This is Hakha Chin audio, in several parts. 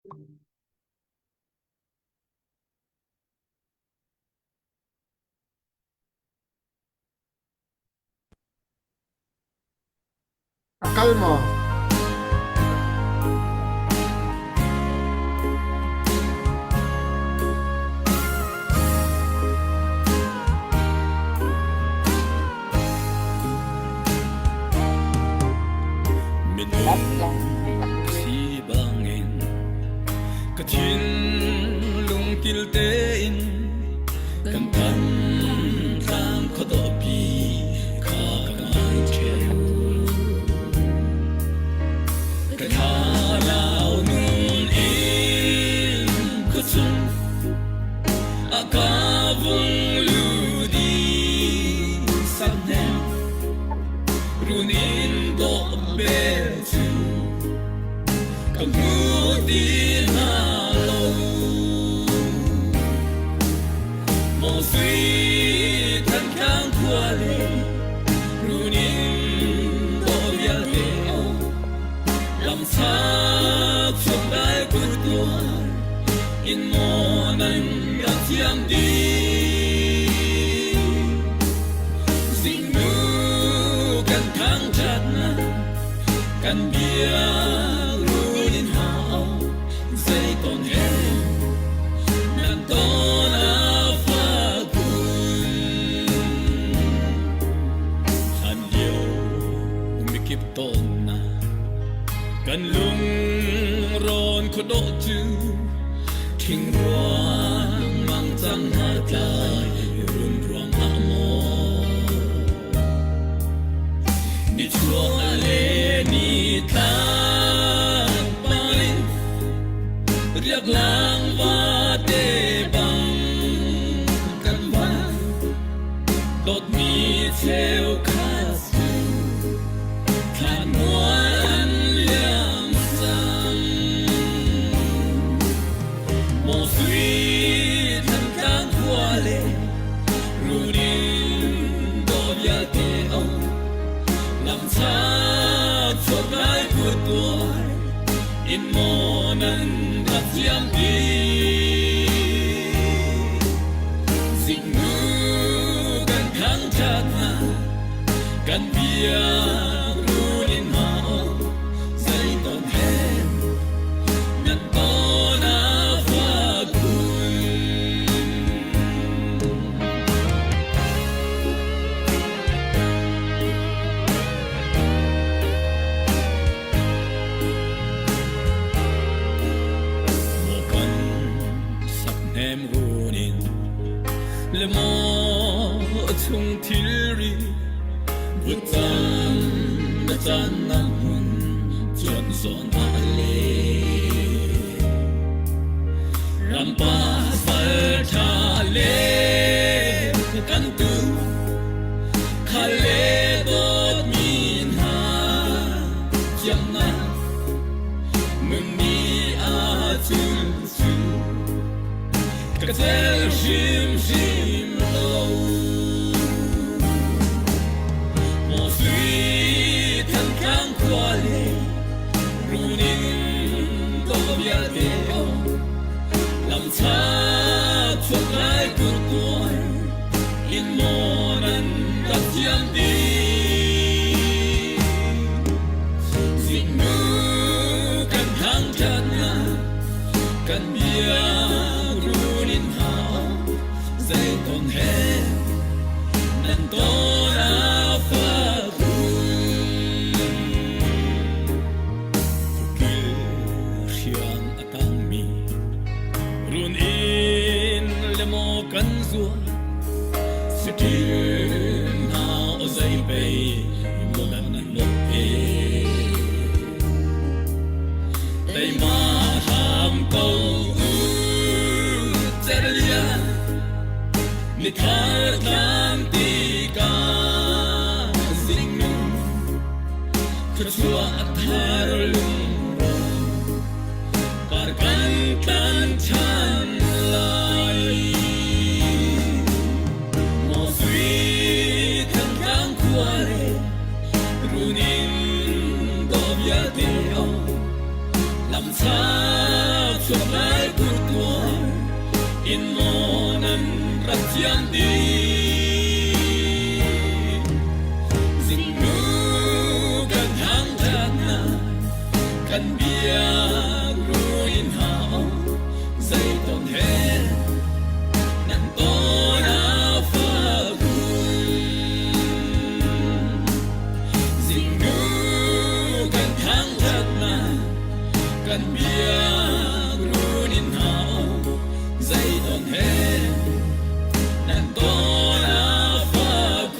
A kal maw? Minung si bangin ka thinlung kilte in kan than tlang khuadawpi kha ka ngai ṭheu. Ka thlarau nun in khuachung a ka vung lu di sahnem run in dawh bel cu ka hmu ti hna lo. Maw sui Thantlang khua le Runin dawh vialte lamchak chuak dai kut tuar in maw nan rak thiam dih. Zingnu kan thangṭhatnak kan bia runin hau zeiton he nan ton a fak kun. Hlan lio mikip tawnnak kan lungrawn khuadawh cu thingruang mang cang hna tlai run ruang ah maw nichuak le nitlak bangin riak lang vate bang kan van dawtmi cheukhat cu thlanmual an liam cang. Maw sui Thantlang khua le Runin dawh vialte o lamchak chuak lai kut tuai in maw nan rak ziam dih. Zingnu kan thangṭhat hna, kan bia run in hau, zeiton he nan ton a fak khun. Maw kan sakhnem run in le maw a chung thilri vutcam na caan na hmun cuan zawn ah le rampa sal ṭha le kan tu khale dawtmi hna chiangnak nunni ah cun cu ka tel hrimhrim lo. Maw sui Thantlang khua le Runin dawh vialte o lamchak chuak lai kurtuai in maw nan rak thiam dih. Zingnu kan thangṭhatnak kan bia run in hau zeiton he nan ton a fak Kil hriang a tangmi run in le maw kan zual Saṭil hna aw zei pei maw nan lawh e. Teima hram ko u cerlian nithar tlang ti ka zingnu thluachuah thar lungro par kan tlan ṭhan lai. Maw sui Thantlang khua le Runin dawh vialte o lamchak Ding. Zingnu kan thangṭhatnak kan biak ruin hau zeiton he nan tawn a fak Zingnu kan thangṭhatnak kan biak runin hau zeiton he nan tawn a fak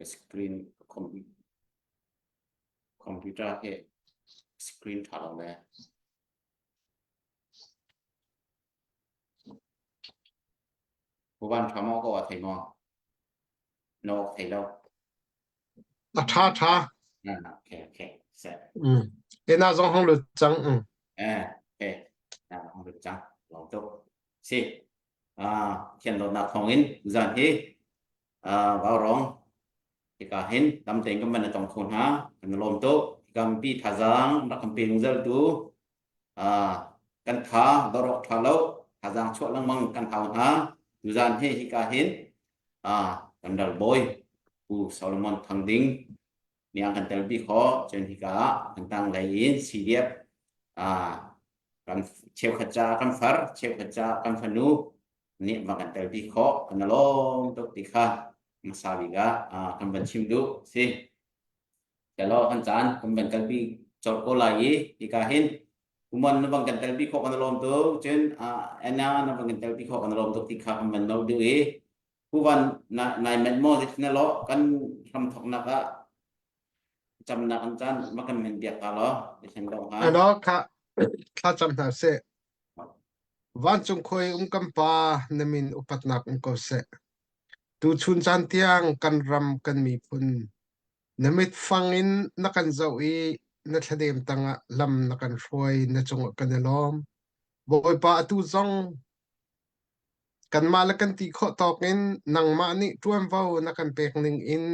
Screen computer hi screen ṭha lo le. Van ṭha maw ko a thei maw? Na awk thei lo. A ṭha ṭha. Okay, okay. Set. Mm. Ena zong hong lut cang. Mm. Eh, okay. Na hong lut cang. Long tuk. Si. Ah, thian dawtnak thawngin zan hi ah vaurawng hika hin tam tein kan van i tong kho hna. Kan i lawm tuk. Hika mipi thazaang rak kan pe zungzal tu ah kan tha dorok tha lo thazaang chuah lengmang kan hau hna. Tuzan hi hika hin ah kan ral bawi Pu Solomon Thang Ding nih an kan tel bik ho cun hika ah kan tang lei in CDF ah kan cheukhat ca kan far cheukhat ca kan fanu nih va kan tel bik khawh kan lawm tuk ti kha hmasa bik ah kan van chim duh si Kelo kan caan kan van kalpi colh ko lai i hika hin kumon na van kan telpi khawh kan lawm tuk cun Anna na van kan telpi khawh kan lawm tuk ti kha kan van no duh i Puvan nai menh maw zeitin na lawh kan hramthawknak ah camnak an caan ma kan men biak ta law zeitin dong hnga. Ano kha thla cam hna seh. Vancung khuai um kan pa na min upatnak um ko seh. Tuchun caan tiang kan ram kan miphun na mit fang in na kan zoh i na thladem tangah lam na kan hruai na cungah kan i lawm. Bawipa atu zong Kanmah le kan ti khawh tawk in nangmah nih ṭuanvo na kan pek ning in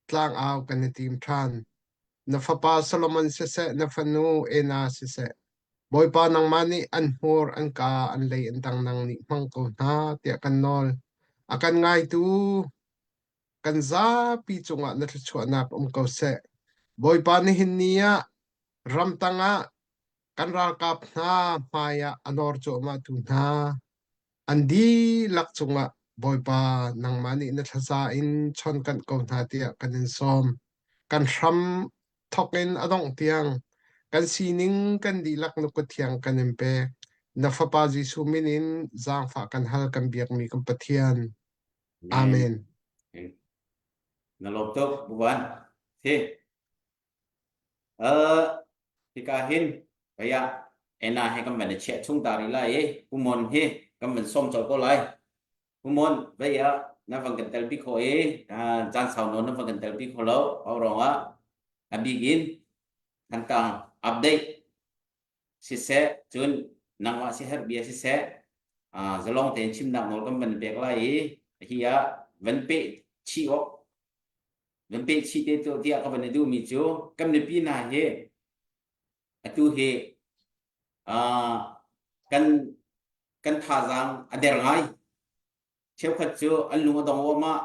tlangau kan i tim ṭhan. Na fapa Solomon siseh, na fanu Ena siseh, Bawipa nangmah nih an hmur, an kaa, an lei, an dang nang nih hmang ko hna tiah kan nawl. A kan ngaitu kan zapi cungah na thluachuahnak um ko seh. Bawipa nihin ni ah ramtang ah Kan ralkap hna hmaiah a nawr cuahmahtu hna an dihlak cungah Bawipa nangmah nih na thlaza in chawnkanh ko hna tiah kan in sawm. Kan hram thawk in a dongh tiang kan sining kan dihlak na kut thiang kan in pek. Na Fapa Jesuh min in zaangfah kan hal kan biakmi kan Pathian. Amen. Amen. Na lawm tuk, Buan. Hi. Uh, hika hin kaya ena he kan van i chiah chung ta rih lai i Pumon hi kan van sawm colh ko lai. Pumon vei ah na van kan telpi kho i caan sau nawn na van kan telpi kho lo. Au rong ah a bik in Thantlang update siseh cun nangmah siherh bia siseh zalong tein chimnak nawl kan van pek lai i hi ah van peh chih awk Nan peh chih te tuah tiah ka van i duhmi cu kan mipi hna hi atu hi uh, kan kan thazaang a der ngai. Cheukhat cu an lung a dong uahmah.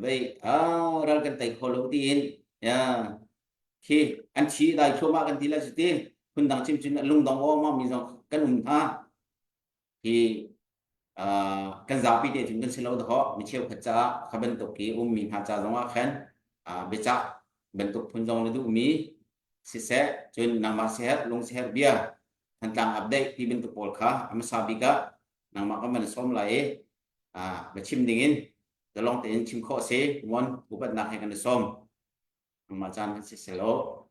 Vei ah ral kan tei kho lo tiin ya khi an chi dai thluahmah kan ti la cu ti phundang chim cun a lung dong uahmah mi zong kan um hna. Hi kan zapi te cun kan si lo dahawh mi cheukhat caah kha bantuk i ummi hna ca zongah khan biacah bantuk phun zong na duhmi siseh cun nangmah siherh lung siherh bia Thantlang update ti bantuk pawl kha a hmasa bik ah nangmah kan van sawm lai i biachim dingin zalong tein chim khawh si mon upatnak he kan i sawm nangmah caan kan si selaw.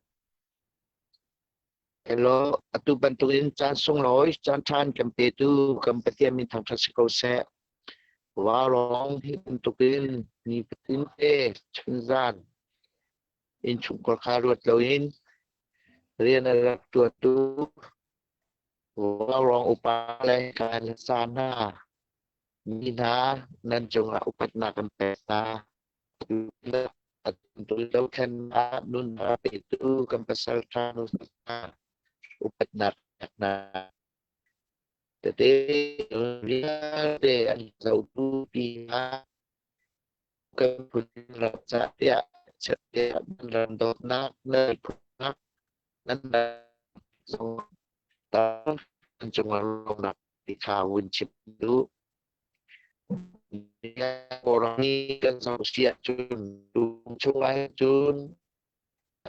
Hello, atu bantukin caan sunglawi, caan ṭhan kan petu kan Pathian min thangṭhat si ko seh. Vaurawng hi bantukin nifatin te chunzan innchungkhar kha ruat loin rian a rak ṭuantu Vaurawng upa le kan sa hna mi hna nan cungah upatnak kan pek hna. Dothlennak nunnak a petu kan pasal ṭha nu hna upatnak pek hna. Tete vialte an zohtu pi hna kan phun ram ca tiah chiat nan ram dawtnak nan miphunnak nan zong an cungah lawmnak ti kha vun chim duh. Kawlram i kan zoh si ahcun tung chung ahcun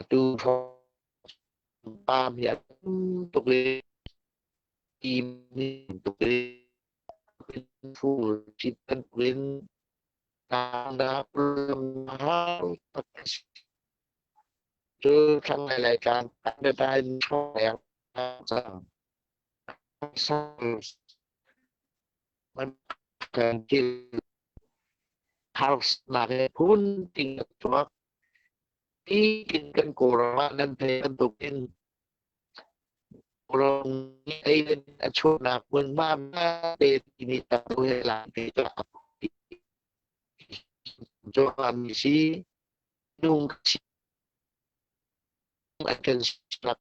atu thawngpam hi a tam tuk i tim tuk i phu cit bantukin tangnak hau tak a si. Cu thlanglei Laitlang biatai hrawng cang. Kan thil harnak he phun ting a chuak. Nitin kan Kawlram ah nan theih bantukin Kawlram nih ei a chuahnak hmunhma vialte timi tam he lan te cu mi si nung si an kan sinak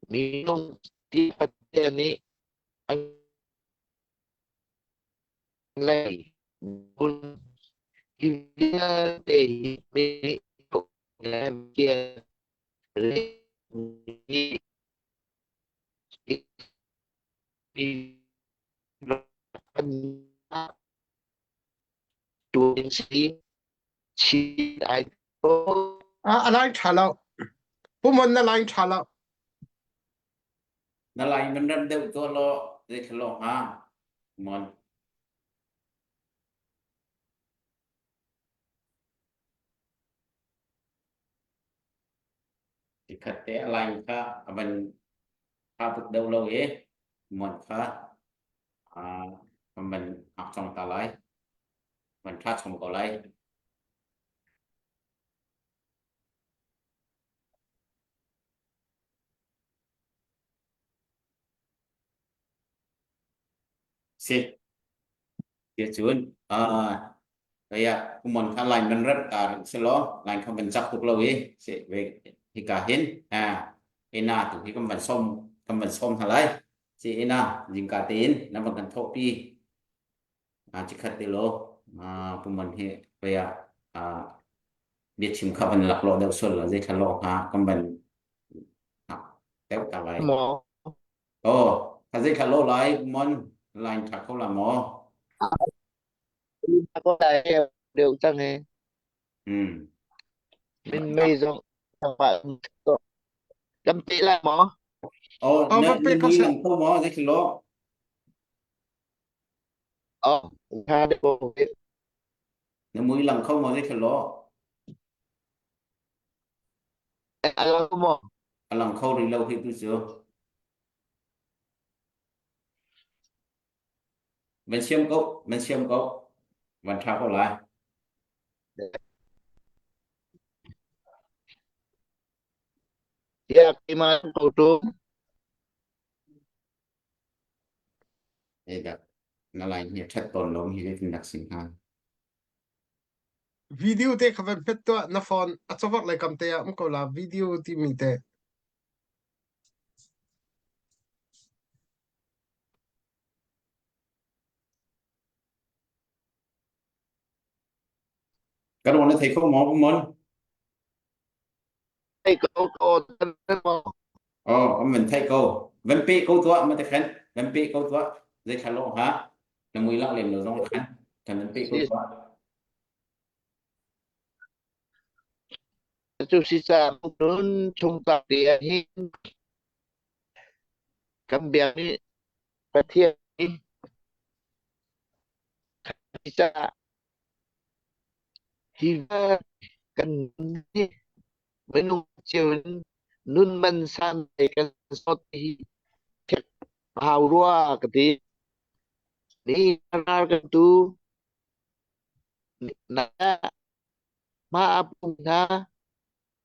minung ti Pathian nih an lei bun hi vialte hi mi A line ṭha lo. Pumon na line ṭha lo. Na line man ram deuh tuah law zei lo hnga mon. Tikhat te a line kha a van tha tuk deuh lo i mon kha kan van hngak cang ta lai. Van tha chom ko lai. Si. Tia cun kaya kumon kha line man rep ta si lo line kha van chak tuk lo i si ve hika hin ina tu hi kan van som kan van som hna lai si ina jingka tein na van kan thawhpi chikhat te lo puman hi kaya biachim kha van lak lo deuh sual lo zei thla lo hnga kan van deuh ta lai Maw? Oh, ka zei thla lo lai mon line tha kho la maw? Ko lai deuh cang he. Min mei zong kan pe lai maw? Oh, Oh, na van na pe ko mui seh. lang kho maw zei thla lo? Oh, tha de ko. Na mui lang kho maw zei thla lo? Alang maw? A lang kho rih lo hi tu cu. Van siam ko, van siam ko. Van tha ko lai. Ya, keimah ko tu. Hey dak, na line hi that ton lo hi zeitin dak sing hnga. Video te kha van hmet tuah na phone a cawak lei kam te ah um ko la video timi te. Kan on na thei kho maw mon? Thei ko ko maw? Oh, am van thei ko. Van pe ko tuah ma te khan. Van pe ko tuah. Zei thla lo ha. Na mui lak lem lo zong khan. Kan van pe ko tuah. Cu si ca nun chung tak ti ah hin kan biak i Pathian hi caah hi kan minung cio in Nun man san kan sot hi thek hau rua ka ti. Ni ral kan tu na ma apung hna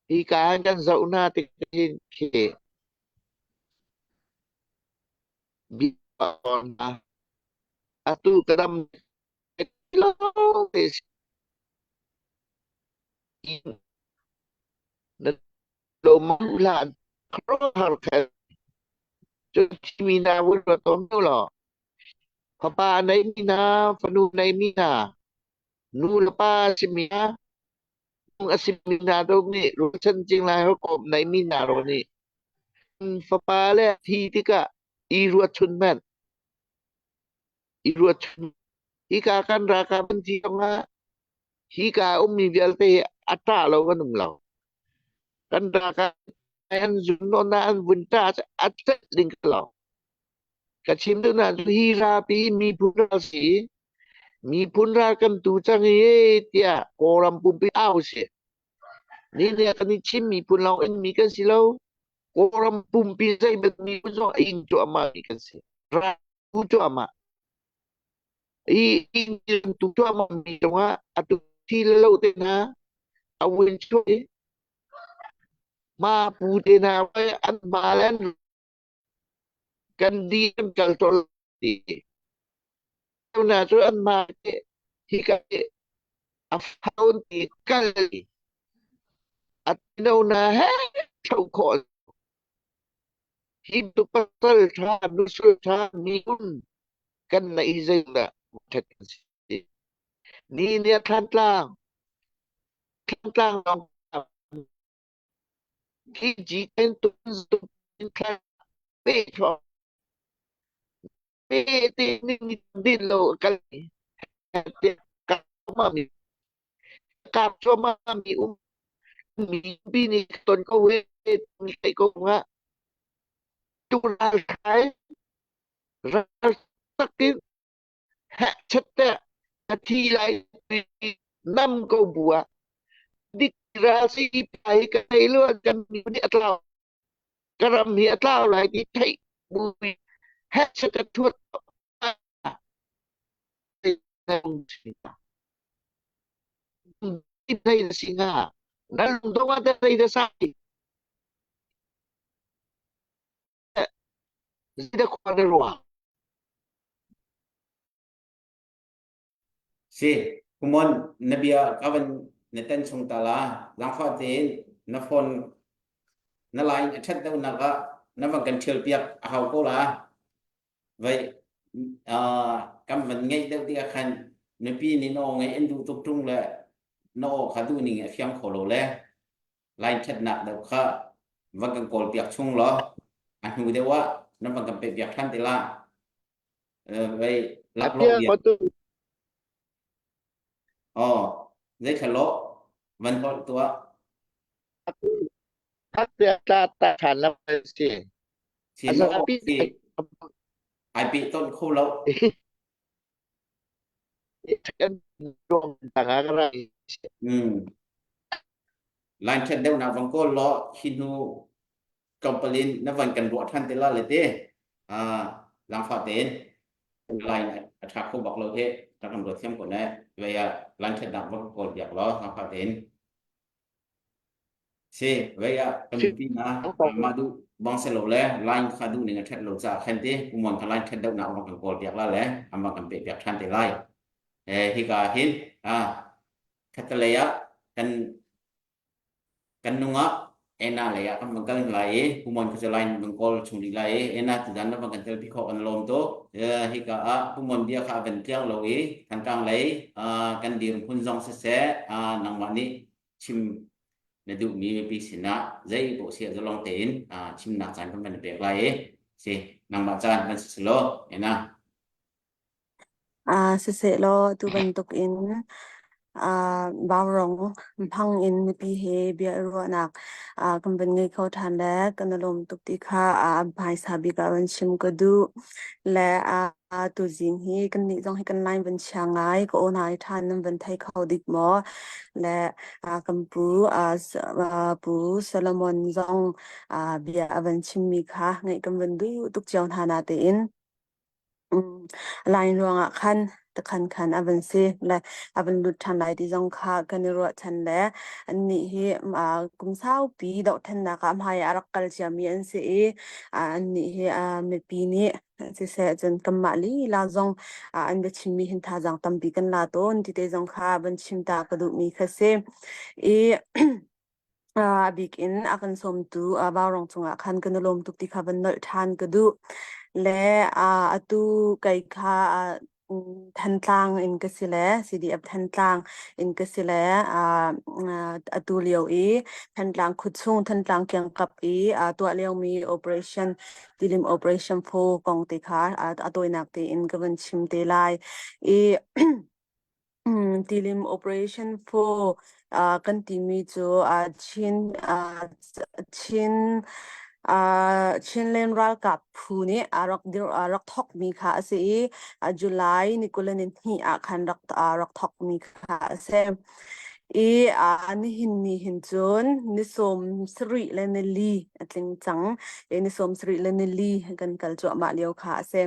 hi ka kan zoh hna tik hin khi bi na atu ka dam lo te na lo ma la har kha cu mi na vun ra tom lo fapa nei mi na fanu nei mi na nu le pa simi na a simi na do nih ruachan cing lai ho kom nei mi na ro nih fapa le thi tikah i ruat chun men i ruat chun hika kan ralkap an thi zongah hika ummi vialte hi a ṭah lo kan um lo. Kan ralkap an zun nawn ah an vun ṭah a celh ding ka lo. Ka chim duh na cu hi rapi miphun ral si miphun ral kan tu cang hi tiah Kawlram pumpi au si. Ni ne kan i chim miphun lawng in mi kan si lo. Kawlram pumpi zeibantuk miphun zong a ing cuahmah mi kan si. Ral tu cuahmah. Hi tu cuahmah mi cungah atu thi le lo te hna a win chuah i ma pu te hna an ma le an kan di kan kal tol ti na cu an ma te hi ka a faun ti kal a no na he tho khawh hi tu pasal tha nusul tha mi un kan na i zei dah that kan si ni ni thlan tlang thlan tlang long khi ji ten tun tun thlan pe tho pe ti ning din lo kal te ka ma mi ka cho ma mi um mi bi ni ton ko we mi kai ko nga tu ral thai ral takin ha chat te a thi lai nam ko bua dik ra si pai ka thei lo kan mi ni atlau karam hi atlau lai ti thei bu ha chat ka thuat thei si nga nan lung dong a te da sai Zeidah khua na ruah? Si, kumon na bia ka van na ten chung ta la. Langfah tein na phone na line a ṭhat deuhnak ah na van kan ṭhial piak a hau ko la. Vai uh, kan van ngeih deuh tikah khan mipi nih na aw ngeih an duh tuk ṭung le na aw kha duh ning a fiang kho lo le. Line ṭhatnak deuh kha van kan kawl piak chung law a hnu deuh ah na van kan pek piak ṭhan te la. Vei laklawh bia. Oh, zei thla van holh tuah. Ta ta than la si. Si no si ai pe ton kho lo. Mm. Line ṭhat deuh nak vang kawl law hi hnu tlawmpal in na van kan ruah ṭhan te la le te. Ah, langfah tein line a ṭha kho bak lo he rak kan ruat thiam ko ne. Vei ah line ṭhat nak vang kawl biak law langfah tein. Si, vei ah kan mipi na mah duh bang se lo le line kha duh ning a ṭhat lo caah khan ti kumon kha line ṭhat deuh nak vang kan kawl piak la le an vang kan peh piak ṭhan te lai. Eh, hika hin ah khatalei ah kan kan nungak ena lei ah kan van kal lai i pumon kha cu line van kawl chung rih lai i ena tuzan na van kan tel pi khawh kan lawm tuk. Eh, hika ah pumon bia kha a van tliang lo i Thantlang lei ah kan dirhmun zong siseh ah nangmah nih chim na duhmi mipi sinah zei paoh si zalong tein chimnak caan kan van pek lai i si nangmah caan van si selaw ena Ah siseh law tu bantuk in. Vaurawng hmang in mipi he bia i ruahnak kan van ngei kho ṭhan le kan i lawm tuk ti kha hmaisa bik ah van chim ka duh. Le tuzing hi kannih zong hi kan line van chia ngai, ka aw hna hi ṭhan nan van thei kho dik maw? Le kan pu Pu Solomon zong bia a van chimmi kha ngaih kan van duh tuk cio hna natein Line ruangah khan takhan khan a van si le a van lut ṭhan lai ti zong kha kan i ruahchan le annih hi kum saupi dohthlennak ah hmai ah a rak kal ciami an si i annih hi mipi nih siseh cun kanmah lila zong an biachimmi hin thazaang tampi kan la tawn ti te zong kha van chim ta ka duhmi kha si. I A bik in a kan sawmtu Vaurawng cungah khan kan i lawm tuk ti kha van nolh ṭhan ka duh. Le atu kei kha Thantlang in ka si le CDF Thantlang in ka si le atu lio i Thantlang khuachung Thantlang kiangkap i tuah liomi operation Tilim Operation 4 kong te kha a tawinak tein ka van chim te lai. I Tilim Operation 4 kan timi cu Chin Chin Chinland ralkap phu nih a rak dir a rak thawkmi kha a si i July ni 22 ah khan rak rak thawkmi kha a si. I nihin ni hin cun ni 74 le ni li a tling cang. I ni 74 le ni li kan kal cuahmah lio kha a si.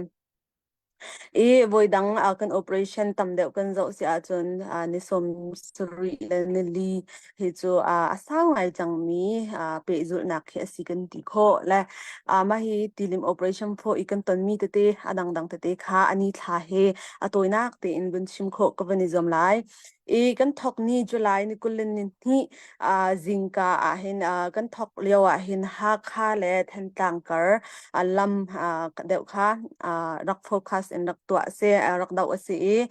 I voidang kan operation tam deuh kan zoh si ahcun ni 70 le ni li hi cu a sau ngai cangmi pehzulhnak khi a si kan ti khawh. Le mah hi tilim operation phaw i kan tonmi tete a dangdang tete kha a ni thla he a tawinak tein vun chim khawh ka van i zuam lai. I kan thawk ni July ni 22 zingka ah hin kan thawk lio ah hin Hakha le Thantlang kar lam deuh kha rak focus in rak tuah si rak doh a si i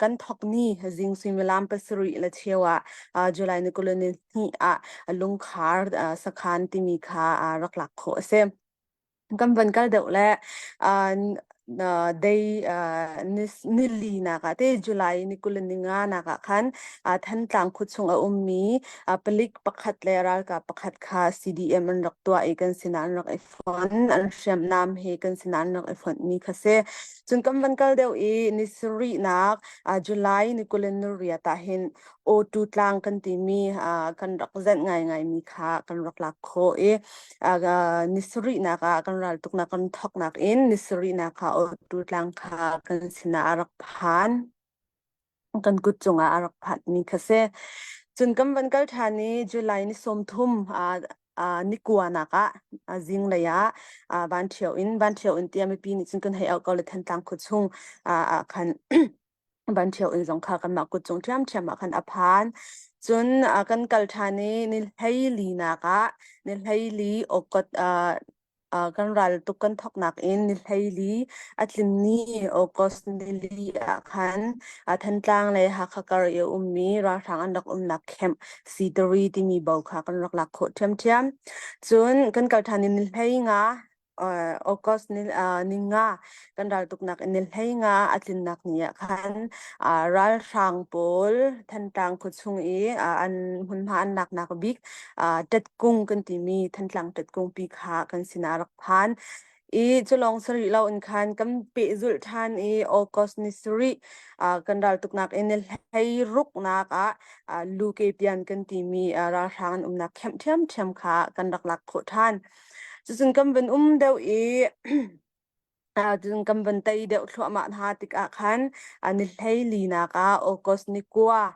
kan thawk ni zing suimilam pasarih le cheu ah July ni 22 ah lungkhar sakhan timi kha rak lak khawh a si. Kan van kal deuh le dei nili nak ah te July ni 25 nak ah khan Thantlang khuachung a ummi palik pakhat le ralkap pakhat kha CDM an rak tuah i kan sinah an rak i fonh an hriamnam he kan sinah an rak i fonh mi kha si. Cun kan van kal deuh i ni sarihnak July ni 28 ah hin O2 tlang kan timi kan rak zenh ngaingai mi kha kan rak lak khawh i ni sarihnak ah kan raltuknak kan thawknak in ni sarihnak ah O2 tlang kha kan sinah a rak phan kan kut cungah a rak phan mi kha si. Cun kan van kal ṭhan i July ni 30 ni kuanak ah zinglei ah van ṭhio in van ṭhio in tiah mipi nih cun kan hei auh ko le Thantlang khuachung ah khan van ṭhio in zong kha kanmah kut cung ṭhiamṭhiam ah khan a phan. Cun kan kal ṭhan i ni 14 nak ah ni 14 August kan ral tuk kan thawknak in ni 14 a tlin ni August ni li ah khan Thantlang le Hakha kar i a ummi ralhrang an rak umnak camp C3 timi bo kha kan rak lak khawh ṭhiamṭhiam. Cun kan kal ṭhan i ni 15 August ni ninga kan raltuknak in ni 15 a tlinnak ni ah khan ralhrang pawl Thantlang khuachung i an hmunhma an laknak bik Ṭetkung kan timi Thantlang Ṭetkung pi kha kan sinah a rak phan. I culawng sarih lo in khan kan pehzulh ṭhan i August ni sarih kan raltuknak in ni hleiruknak ah Luke pian kan timi ralhrang an umnak kemh ṭhiamṭhiam kha kan rak lak khawh ṭhan. Cucun kan van um deuh i cun kan van tei deuh thluahmah hna tikah khan ni 14 nak ah August ni kua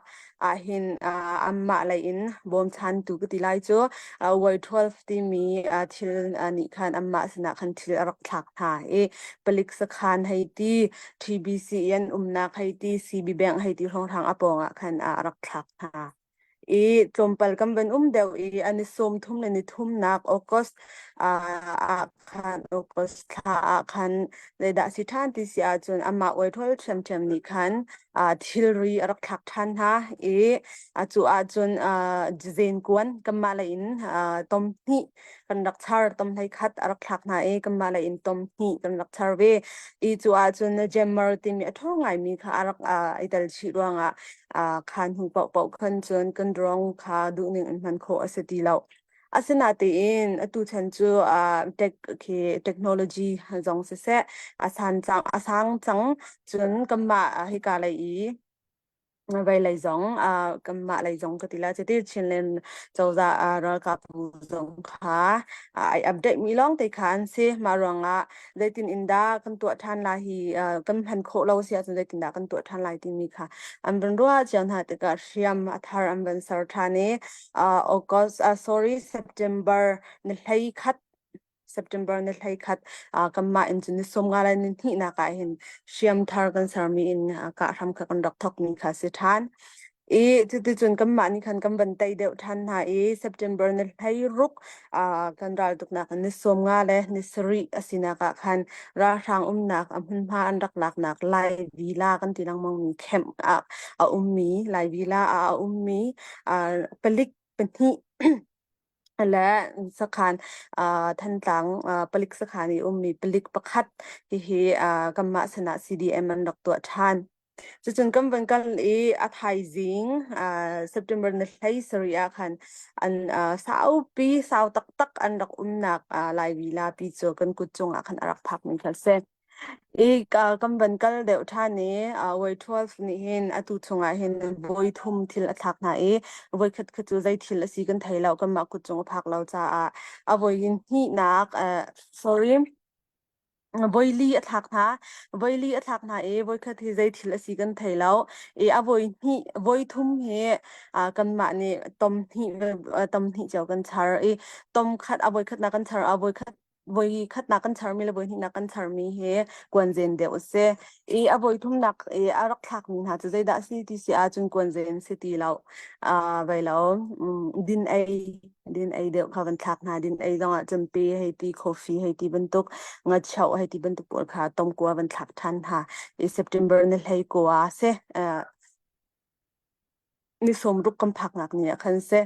ah hin anmah lei in bawmchantu ka ti lai cu Y12 timi thil nih khan anmah sinah khan thil a rak thlak hna i palik sakhan hei ti TBC an umnak hei ti CB Bank hei ti hrawnghrang a pawng ah khan a rak thlak hna. I tlawmpal kan van um deuh i an i 30 le ni thumnak August ah khan August thla ah khan zeidah si ṭhan ti si ahcun amah oiṭhawl ṭhiamṭhiam nih khan thilri a rak thlak ṭhan hna i cu ahcun zenkuan kanmah lei in tom hnih. kan rak char tom hlei khat a rak thlak hna i kanmah lei in tom hnih kan rak char ve. I cu ahcun jammer timi a ṭhawng ngaimi kha a rak i tel chih ruangah khan hnu paohpaoh khan cun kan drone kha duhning in hman khawh a si ti lo. Asinain atu chan cu tech khi technology zong siseh a san cang a sang cang cun kanmah hika lei i Vai lei zong kanmah lei zong ka ti la cuti Chinland cozah ralkap bu zong kha ai update mi lawng te kha an si. Mah ruangah zeitin in dah kan tuah ṭhan lai hi kan hman khawh lo si ahcun zeitin dah kan tuah ṭhan lai timi kha an van ruah cio hna tikah hriam a thar an van ser ṭhan i August sorry September ni 11 September ni 11 kanmah in cun ni 50 le ni hnihnak ah hin hriam thar kan sermi in kah hram kha kan rak thawkmi kha si ṭhan. I cuticun kanmah nih khan kan van tei deuh ṭhan hna i September ni 16 kan raltuknak in ni 50 le ni sarih a sinak ah khan ralhrang umnak a hmunhma an rak laknak Lai Villa kan ti lengmangmi camp ah a ummi Lai Villa ah a ummi palik pahnih le sakhan Thantlang palik sakhan i ummi palik pakhat hihi kanmah sinah CDM an rak tuah ṭhan. Cucun kan van kal i a thaizing September ni 17 ah khan an saupi sau taktak an rak umnak Lai Villa pi cu kan kut cungah khan a rak phakmi kha a si. I kan van kal deuh ṭhan i voi 12 nih hin atu chungah hin voi thum thil a thlak hna i voikhat kha cu zei thil a si kan thei lo kanmah kut cung a phak lo caah a voi hnihnak sorry voi li a thlak hna voi li a thlak hna i voikhat hi zei thil a si kan thei lo i a voi hnih voi thum hi kanmah nih tom hnih tom hnih cio kan char i tom khat a voi khatnak kan char a voi khat voi khatnak kan charmi le voi hnihnak kan charmi hi kuanzen deuh a si. I a voi thumnak i a rak thlakmi hna cu zeidah a si ti si ahcun kuanzen si ti lo. Vai lo din ei din ei deuh kha van thlak hna. Din ei zong ah cun pe hei ti, coffee hei ti bantuk, ngachoh hei ti bantuk pawl kha tomkua van thlak ṭhan hna. I September ni hlei kua si. Ni 60 kan phaknak ni ah khan si.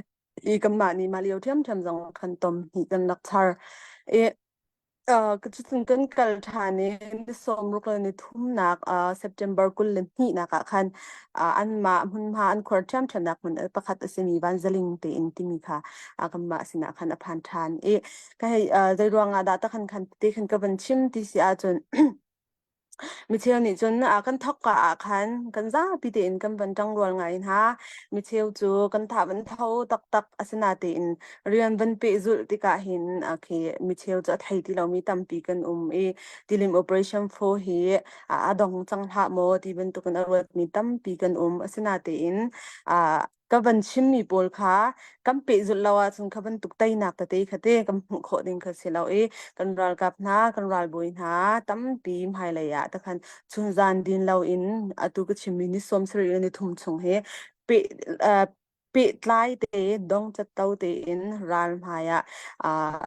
I kanmah nih mah lio ṭhiamṭhiam zong khan tom hnih kan rak char. I cucun kan kal ṭhan i ni 60 le ni thumnak September 22nak ah khan anmah hmunhma an khuar ṭhiamṭhiamnak hmun pakhat a simi Vanzaling tein timi kha kanmah sinah khan a phan ṭhan. I ka hei zei ruangah dah takhan khan ti khan ka van chim ti si ahcun Micheu nih cun kan thawkka ah khan kan zapi tein kan van ṭangrual ngai hna. Micheu cu kan tha van tho taktak asinatein rian van pehzulh tikah hin khi micheu cu a thei ti lomi tampi kan um i tilim operation 4 hi a dong cang hlah maw ti bantukin a ruatmi tampi kan um. Asinatein ka van chimmi pawl kha kan pehzulh lo ahcun kha bantuk teinak tete kha te kan hmuh khawh ding kha si lo i kan ralkap hna kan ralbawi hna tampi hmailei ah takhan chunzan din lo in atu ka chimmi ni 70 le ni thum chung hi peh pehtlai te dongcat to tein ral hmai ah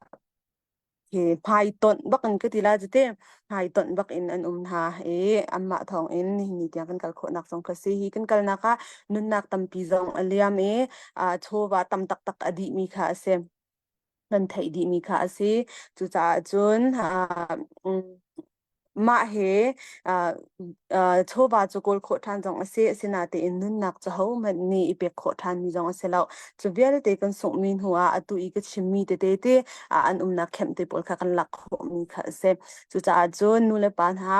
Hi hmaitonh bak in ka ti lai cu te hmaitonh bak in an um hna i anmah thawng in nihin ni tiang kan kal khawhnak zong kha si. Hi kan kalnak ah nunnak tampi zong a liam i chawva tam taktak a dihmi kha a si. Kan theih dihmi kha a si. Cucaah cun Mah he chawva cu kawl khawh ṭhan zong a si. Asinain nunnak cu hohmanh nih i pek khawh ṭhanmi zong a si lo. Cu vialte kan sunghmi hnuah atu i ka chimmi tete te an umnak kemh te pawl kha kan lak khawhmi kha a si. Cucaah cun nu le pa hna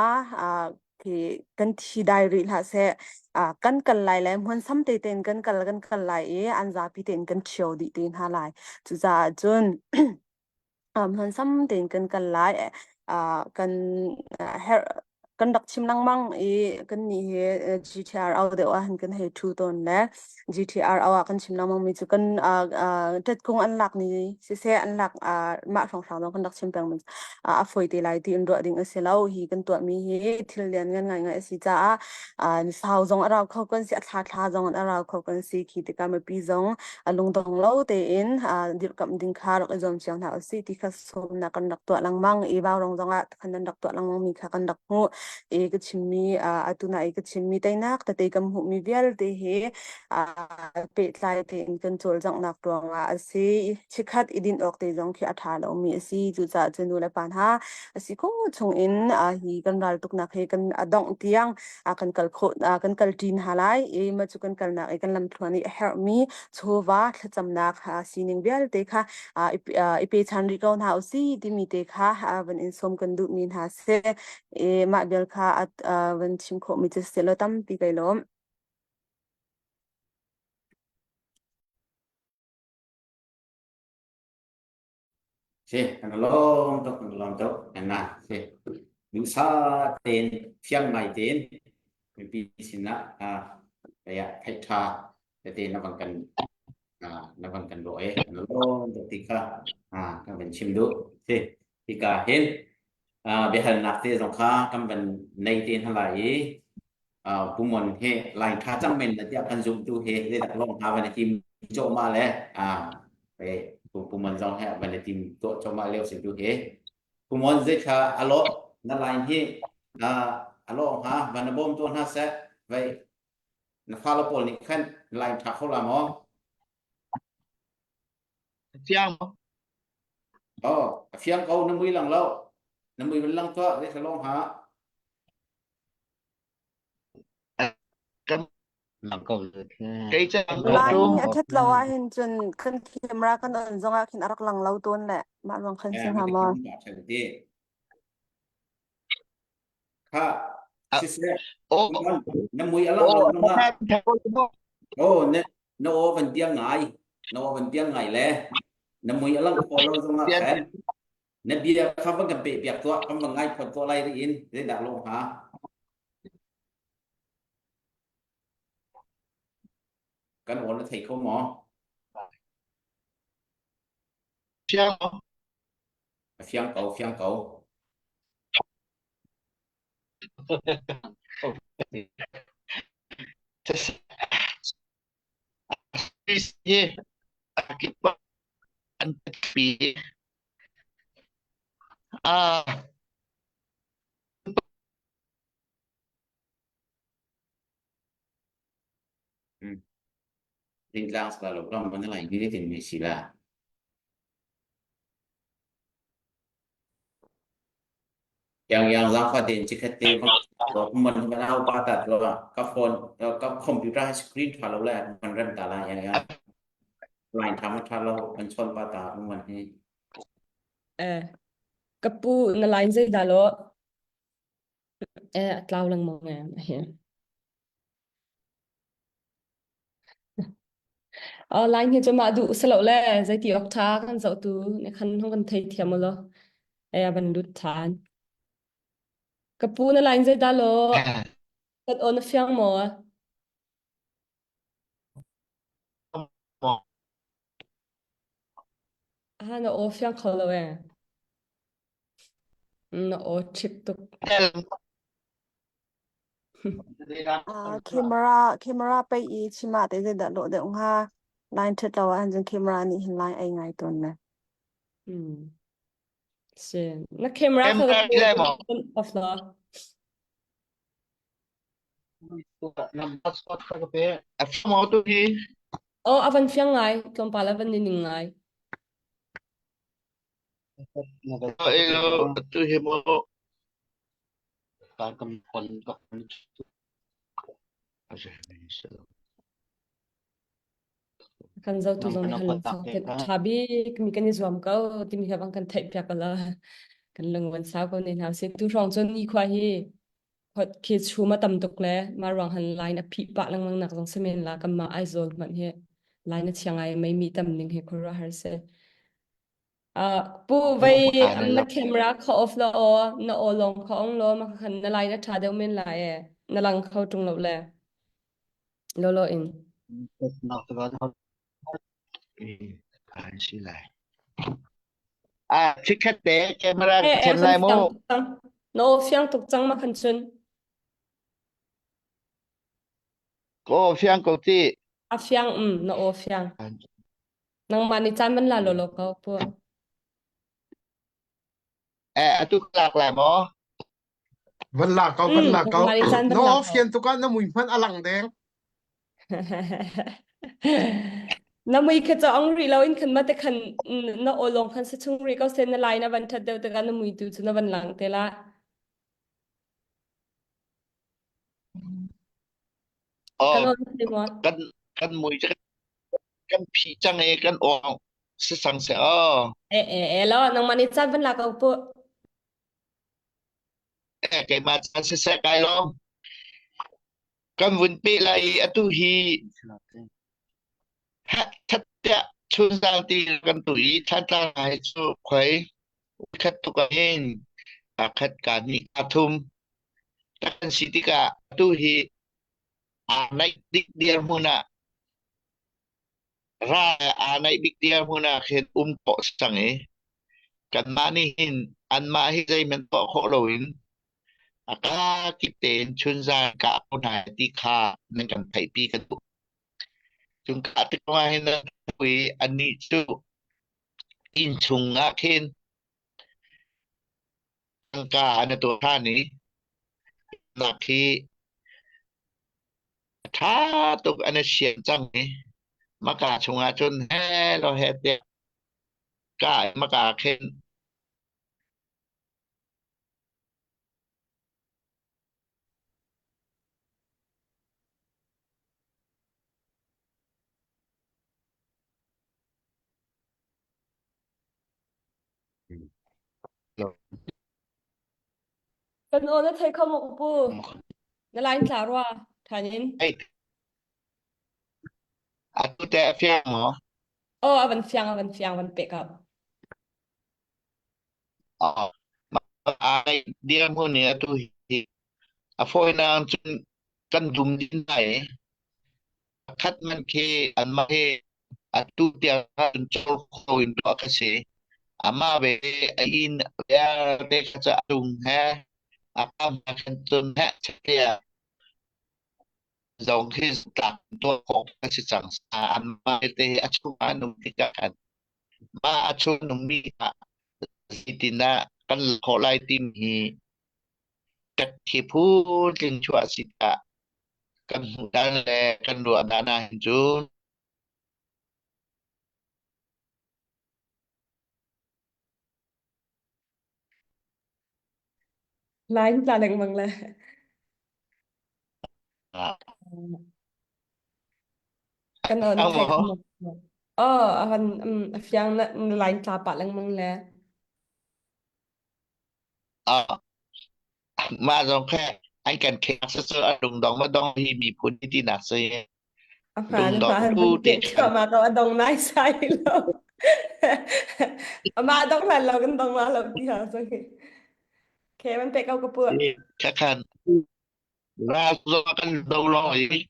khi kan thi dai rih hlah seh. Kan kal lai le hmunsam te tein kan kal kan kal lai i an zapi tein kan ṭhio dih te hna lai. Cucaah cun Hmansam tein kan kal lai. Kan herh kan rak chim lengmang i kannih hi GTR au deuh ah hin kan hei ṭhu tawn le GTR au ah kan chim lengmang mi cu kan ṭetkung an lak ni siseh an lak mah hrawnghrang zong kan rak chim peng a fawi te lai tiin ruah ding a si lo. Hi kan tuahmi hi thil lianngan ngaingai a si caah ni sau zong a rau kho kan si, a thla thla zong in a rau kho kan si. Khi tikah mipi zong a lungdong lo tein dirhkamh ding kha rak i zuam cio hna usih ti kha sawmnak kan rak tuah lengmang i Vaurawng zong ah khan nan rak tuah lengmang mi kha kan rak hmuh. I ka chimmi atu na i ka chimmi teinak tete kan hmuhmi vialte hi pehtlai tein kan cawlcanghnak ruangah a si. Chikkhat i dinh awk te zong khi a ṭha lomi a si. Cucaah cun nu le pa hna a si khawh chungin hi kan raltuknak hi kan a dongh tiang kan kal khawh kan kalṭi hna lai i mah cu kan kalnak i kan lamthluan i a herhmi chawva thlacamnak sining vialte kha i pechan rih ko hna usih timi te kha van in sawm kan duhmi hna si. I mah vial kha van chim khawhmi cu si lo tampi kai lawm. Si, kan lawm tuk, kan lawm tuk. Na si. Duhsa tein, fiang ngai tein mipi sinah kaya theih tha tete na van kan na van kan ruah i kan lawm tuk ti kha kan van chim duh. Si, hika hin biahalnak te zong kha kan van nei te hna lai i Pu Mon he line tha cang men na tiah kan zumtu he zeidak lawng hna van i tim cawhmah le Pu Pu Mon zong he van i tim tuah cawhmah lio si tu he Pu Mon zei thla a lawh na line hi a lawh hnga van na bawm tuah hna seh vai na fale pawl nih khan line tha kho la maw Fiang maw? Oh, a fiang ko na mui lang lo. Na mui van lang tuah zei thla lawng hnga. Kan Lang ko. Kei cu Laimi a ṭhat lo ahhin cun kan camera kan on zongah khin a rak lang lo tawn le mah ruang khan si hnga maw? Kha siseh na mui a lang lo zongah oh na na aw van piang ngai na aw van piang ngai le na mui a lang kho lo zongah khan na bia kha van kan peh piak tuah kan van ngai phot tuah lai ri in zeidah lo hnga Kan aw na thei kho maw? Fiang maw? A fiang ko, fiang ko. An pi. Ah. Dingtlang sa lo ram ban lai ni tin mi si la. Yang yang zang fa den chi khat te man man au pa ta lo ka phone ka computer screen tha lo le man rem ta la yang yang line tha ma tha lo man chon pa ta man hi. Eh, ka pu na line zei dah lo? Eh, a tlau lengmang eh hi. Oh, line hi cu mah duh silo le zeiti awk ṭha kan zoh tu ne khan hong kan thei thiam lo. Eh, a van lut ṭhan. Ka pu na line zei dah lo? Kan aw na fiang maw? Ah, na aw fiang kho lo eh. Na aw ṭhik tuk. Ah, camera camera pei i chim ah te zeidah lawh deuh hnga? Line ṭhat lo ahcun cun camera nih hin line ei ngai tawn le. Hmm. Si. Na camera kha Camera le maw? off la. A fiang tu hi. Oh, a van fiang ngai. Tlawmpal a van ni ning ngai. Tu hi maw Kan zotu zong nih han sau ten a ṭha bik mi kan i zuam ko timi kha bang kan theih piak la kan lung van sau ko ne hna si tu hrawng cun ni khua hi khi chum a tam tuk le ma ruang han line a phih pah lengmang nak zong semen la kan ma Aizawl hmanh hi line a chia ngai mei mi tam ning hi khuaruah har si Uh, pu vai na camera kha off la o na o long kha ong lo ma khan na line a tha deuh men lai e na lang kho tung lo le lo lo in Si lai. Ah, chikkhat te camera eh eh chen kan lai mu. fiang tuk cang na o fiang tuk cang ma khan chun Ko fiang ko ti. a fiang um na o fiang Nangmah nih caan van la lawlaw ko pu. Eh, atu ka lak lai maw? Van la ko, van la ko. Nangmah nih caan van No la ko. fian tuk ah na mui hmanh a lang deng. Na mui kha cho ong rih lo in khan ma te khan na aw lawng khan sa chung rih ko sen na lai na van that deuh tikah na mui tu cu na van lang te la. Oh, Kan on te mo. kan kan mui cu kan phi cang i kan awng si sang se aw. E e e lo nangmah nih caan van la ko pu. Eh, keimah caan siseh kai lawm. Kan vun pe lai i atu hi that tiah chunzang ti kan tu i Thantlang hai cu khoi khat tuk ah hin ka khat ka hnih ka thum kan si tikah atu hi aa naih dik dirhmun ah ra aa naih bik dirhmun ah khin um khawh cang i kanmah nih hin anmah hi zeihmanh tuah khawh loin a kakip tein chunzan kah ko hna ti kha nan kan theihpi ka duh. Cun kah tik ah hin nan i annih cu inn chung ah khin tangka an i tuah ṭhan i nak hi a ṭha tuk an i siam cang i maka chungah cun he lo he tiah ka maka khin Kan aw na thei kho maw pu? Na line tla rua than in. Ei, atu te a fiang maw? Oh, a van fiang, a van fiang, van pek up. Oh, ai dirhmun in atu hi a fawinak cun kan dum din lai. Khat man khi anmah hi atu tiang cun cawl kho in tuah ka si. Amah ve a inn vialte kha cu a tung he a kam he khan cun heh tiah zong khi tlak tuah khawh ka si cang. Anmah te a chung ah an um tikah khan mah a chung ummi kha zeitin dah kan lak khawh lai timi hi ṭathi phun chuah si tikah kan hmuh dan le kan ruah dan ah hin cun Line tla lengmang le. Kan aw na thei kho maw? Oh, a van a fiang na line tla pah lengmang le. Ah, mah zong kha an kan khek cu a lungdong ma dong hi miphun hi tinak si. A hmaan a hmaan Lungdong van tu ti piah thluahmah ko a dong nai sai lo. Amah dong hlan lo kan dong la lo ti ha so hi. Okay, man pe ko ka pu. Kha khan ral zo kan do lo i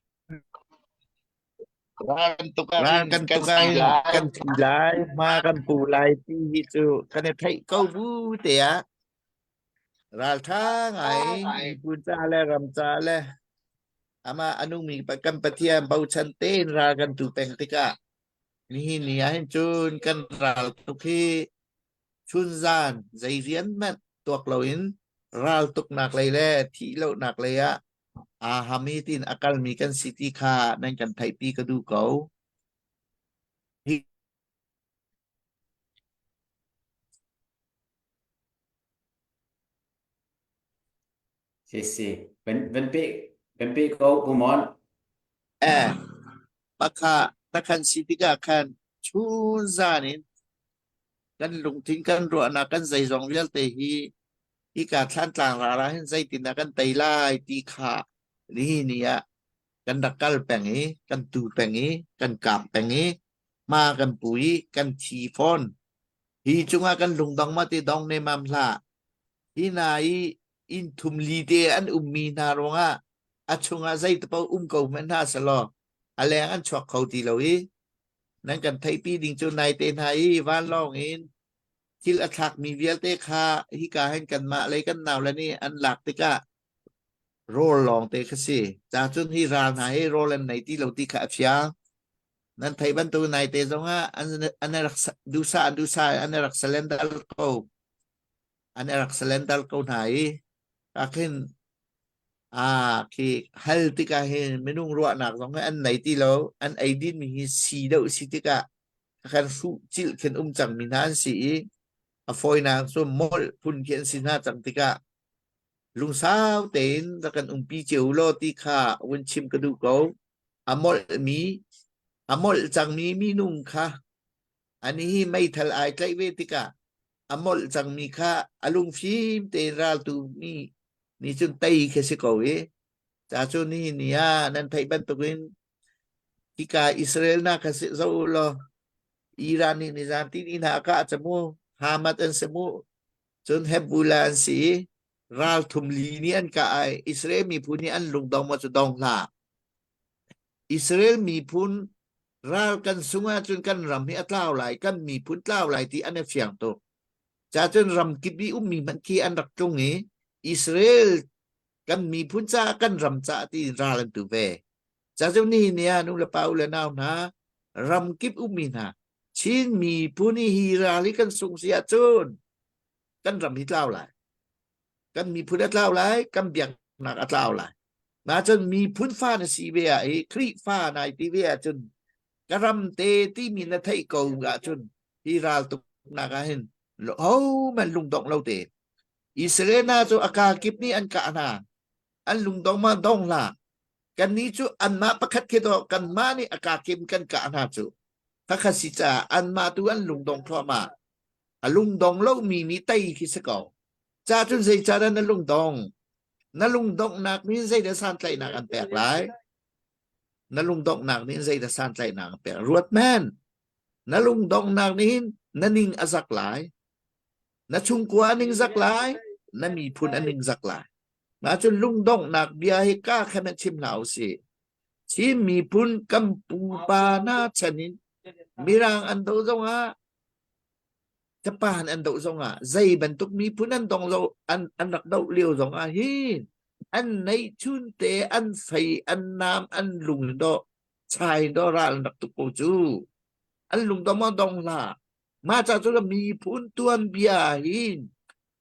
ral kan tuk Ral ahhin kan kan tuk si ahhin lai. kan thi lai, hma kan pu lai ti hi cu kan i theih ko bu te ah ralṭha ngai miphun ca le ram ca le amah a nungmi kan Pathian bochan tein ral kan tu peng tikah nihin ni ahhin cun kan ral tuk hi chunzan zei rian hmanh tuak loin ral tuknak lei le thih lohnak lei ah aa ham i tiin a kalmi kan si ti kha nan kan theihpi ka duh ko. Hi Si si. Van van pe van pe ko Pu Mon. Eh, pakha takhan si tikah khan chunzan in kan lungthin kan ruahnak kan zeizong vialte hi hika thlantlang ral ah hin zeitindah kan tei lai ti kha nihin ni ah kan rak kal peng i kan tu peng i kan kap peng i hma kan pu i kan thi fawn hi cungah kan lungdong ma ti dong ne mam hlah hi na i inn thum li te an ummi hna ruangah a chungah zei te paoh um ko hmanh hna selaw a leng an chuak kho ti lo i nan kan theihpi ding cu nai te hna i vanlawng in thil a thlakmi vialte kha hika hin kanmah lei kan nau le nih an lak tikah rawl lawng te kha si. Ca cun hi ral hna hi rawl an nei ti lo ti kha a fiang. Nan theih bantuk nai te zongah an an rak dusa an dusa an rak surrender ko. An rak surrender ko hna i akhin. Ah, khi hal tikah hin minung ruahnak zong hi an nei ti lo. An ei dinmi hi si deuh si tikah kan hruh cilh khin um cangmi hna an si i a fawinak cu molh phun khi an si hna cang tikah lungsau tein rak kan umpi cio law ti kha vun chim ka duh ko. A molhmi a molh cangmi minung kha ani hi meithal ai tlaih ve tikah a molh cangmi kha a lungfim tein raltu mi nih cun tei khi si ko i ca cu nihin ni ah nan theih bantukin hika Israel na kha si zo u law Iran nih nizan tin inn ah a kah camu Hamas an si mu cun Hezbollah an si i ral thum li nih an kah ai Israel miphun nih an lungdong maw cu dong hlah Israel miphun ral kan sung ahcun kan ram hi a tlau lai kan miphun tlau lai ti an i fiang tuk cacun ram kip i ummi hmanh khi an rak tlung i Israel kan miphun caah kan ram caah ti ral an tu ve cacun nihin ni ah nu le pa u le nau hna ram kip ummi hna Chin miphun hi hi ral hi kan sung si ahcun kan ram hi tlau lai kan miphun a tlau lai kan biaknak a tlau lai na cun miphun fa na si ve ah i Khrihfa nai ti ve ahcun ka ram te timi na theih ko ahcun hi ral tuknak ah hin ho man lungdong lo te Israel na cu a ka kip nih an kah hna an lungdong ma dong hlah kannih cu anmah pakhat khi to kanmah nih a ka kim kan kah hna cu khakha si caah anmah tu an lungdong thluahmah a lungdong lomi nih tei khi si ko ca cun zeicahdah na lungdong na lungdonghnak nih zeidah santlaihnak an pek lai na lungdonghnak nih zeidah santlaihnak an pek ruat men na lungdonghnak nih hin na ning a zak lai na chungkua a ning zak lai na miphun a ning zak lai mah cun lungdonghnak bia hi ka khan chim hna usih Chin miphun kan pupa na chan in mirang an do zongah Japan an doh zongah zei bantuk miphun an dong lo an an rak doh lio zongah hin an neihchun te an fei an nam an lung do chai do ral an rak tuk ko cu an lung do maw dong hlah mah ca cu miphun tuanbia hin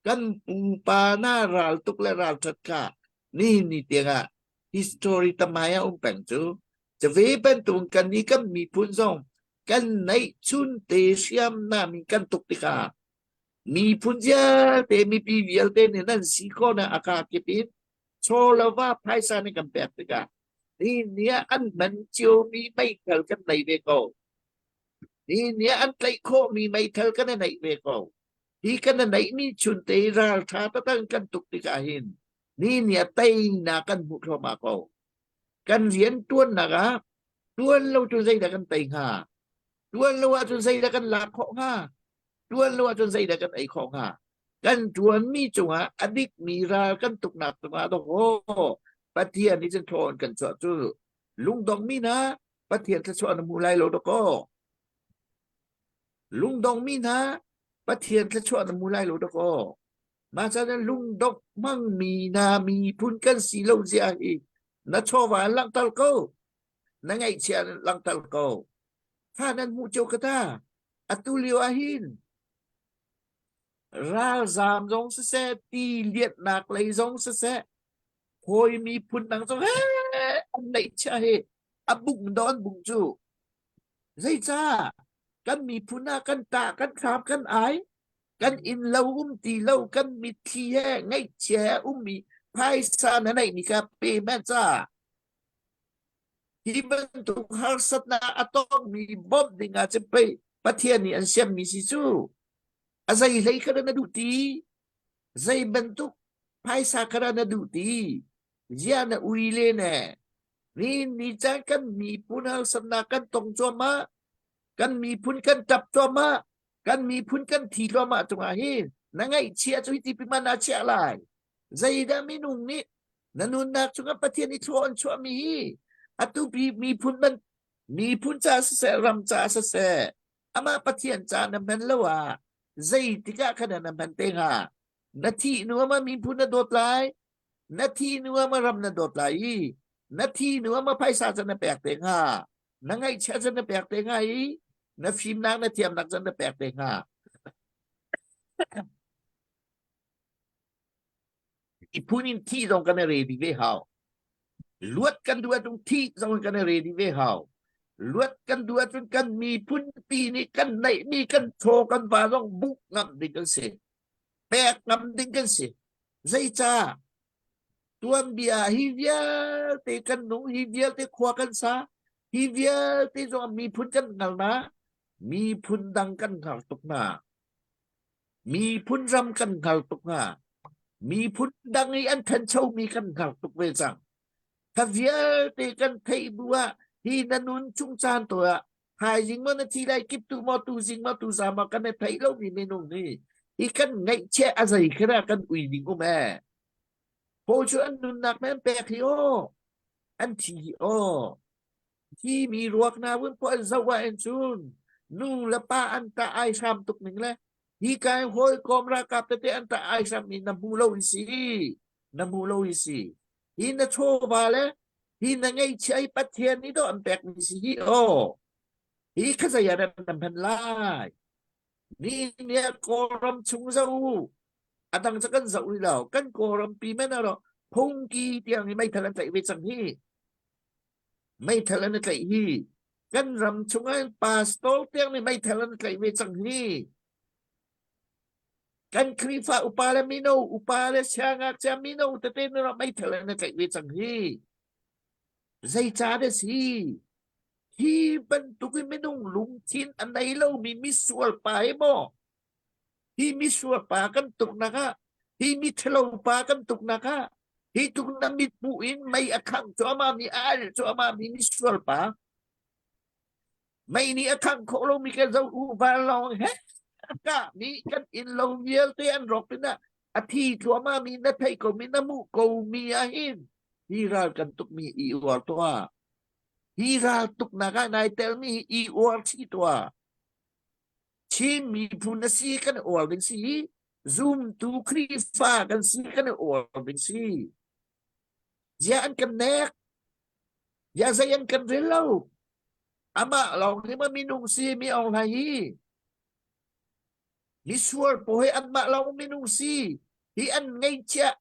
kan pupa na ral tuk le ral that kha nihin ni tiangah history tamai a um peng cu cave bantuk kan ni kan miphun zong kan neihchun te hriamnam in kan tuk tikah miphun vialte mipi vialte nih nan si khawhnak a kaa kip in chaw le va phaisa nih kan pek tikah ni ni ah an man ciomi meithal kan nei ve ko ni ni ah an tlaih khawhmi meithal kan i neih ve ko hi kan i neihmi chun te ralṭha taktak in kan tuk tikah hin ni ni ah teinak kan hmuh thluahmah ko kan rian ṭuannak ah ṭuan lo cu zeidah kan tei hnga ṭuan lo ahcun zeidah kan lak khawh hnga ṭuan lo ahcun zeidah kan ei khawh hnga kan ṭuanmi cungah a dikmi ral kan tuknak cungah dawkaw Pathian nih cun thawn kan chuah cu lungdongmi hna Pathian thluachuah na hmu lai lo dawkaw lungdongmi hna Pathian thluachuah na hmu lai lo dawkaw Mah caan lungdongh hmangmi hna miphun kan si lo zia hi na chawva in langhter ko. Na ngaihchia in langhter ko. Kha nan hmuh cio ka ta. Atu lio ah hin ralzaam zong siseh, ti lianhnak lei zong siseh, hawi miphun dang zong he an neihchia hi a bung do an bung cu. Zeicah kan miphun ah kan tah, kan thlam, kan ai kan inn lo um ti lo kan mitthli he ngaihchia he ummi phaisa na neihmi kha pe men ca hi bantuk harsatnak a tongmi bawmh ding ah cun pei Pathian nih an siammi si cu a zei hlei kha na duh ti zei bantuk phaisa kha na duh ti zia na ui le ne ni ni caan kan miphun harsatnak kan tong cuahmah kan miphun kan tap cuahmah kan miphun kan thi thluahmah cungah hin na ngaihchia cu hiti piman ah chiah lai zeidah minung nih na nunnak cungah Pathian i thlua an chuahmi hi atu bi miphun ban miphun ca siseh ram ca siseh amah Pathian ca na hman lo ah zeitik ah khan na hman te hnga na thih hnu ah miphun na dawt lai na thih hnu ah ram na dawt lai i na thih hnu ah phaisa ca na pek te hnga na ngaihchia ca na pek te hnga i na fimnak na thiamnak zan na pek te hnga. Miphun in thih zong kan i ready ve hau. Luat kan duh ahcun thih zong kan i ready ve hau. Luat kan duh ahcun kan miphun pi nih kan neihmi kan chaw kan va zong buk ngam ding kan si. Pek ngam ding kan si. Zeicah? Tuanbia hi vialte kan nung, hi vialte khua kan sa, hi vialte zong miphun kan hngal na, miphun dang kan hngal tuk hna. Miphun ram kan hngal tuk hna. Miphun dang i an thanchomi kan hngal tuk ve cang. Kha vialte kan theih bu ah hi na nun chung caan to ah thaizing maw na thi lai kip tu maw tu zing maw tu za maw kan i theih lomi minung hi hi kan ngaihchiah a zei kha kan ui ding um ee. Paul cu an nunnak men pek hi aw an thi hi aw hi mi ruak na vun po an zoh ah in cun nu le pa an ta ai hram tuk ning le hi kai hawi kom ralkap tete an ta ai hram mi na hmu lo hi si na hmu lo hi si hi na chawva le hi na ngeihchia hi Pathian nih dawh an pek mi si hi aw hi kha zei ah dah nan hman lai ni ni Kawlram chung zoh u a dang cu kan zoh rih lo kan Kawlram pi men aro phungki tiang hi meithal an tlaih ve cang hi meithal an tlaih hi kan ram chungah pastor tiang nih meithal an tlaih ve cang hi kan Khrihfa upa le mino upa le siangngakchia mino tete nih meithal an tlaih ve cang hi zeicah dah si hi bantuk in minung lungthin a nei lomi misual pa hi maw hi misual pa kan tuknak ah hi mithalo pa kan tuknak ah hi tuk na mit hmuh in mei a khangh cuahmah mi a al cuahmah mi misual pa mei nih a khangh khawh lomi ka zo u vanlawng he kah mi kan inn lo vialte an rawk pinah a thi thluahmah mi na theih ko mi na hmuh ko mi ah hin hi ral kan tuk mi i uar tuah hi ral tuknak ah nai tel mi i uar chi tuah Chin miphun na si kan uar ding si zumtu Khrihfa kan si kan uar ding si zia an kan nek zia zei an kan rel lo amah lawng hi ma minung si mi ong hlai hi misual pawl hi anmah lawng minung si hi an ngeihchiah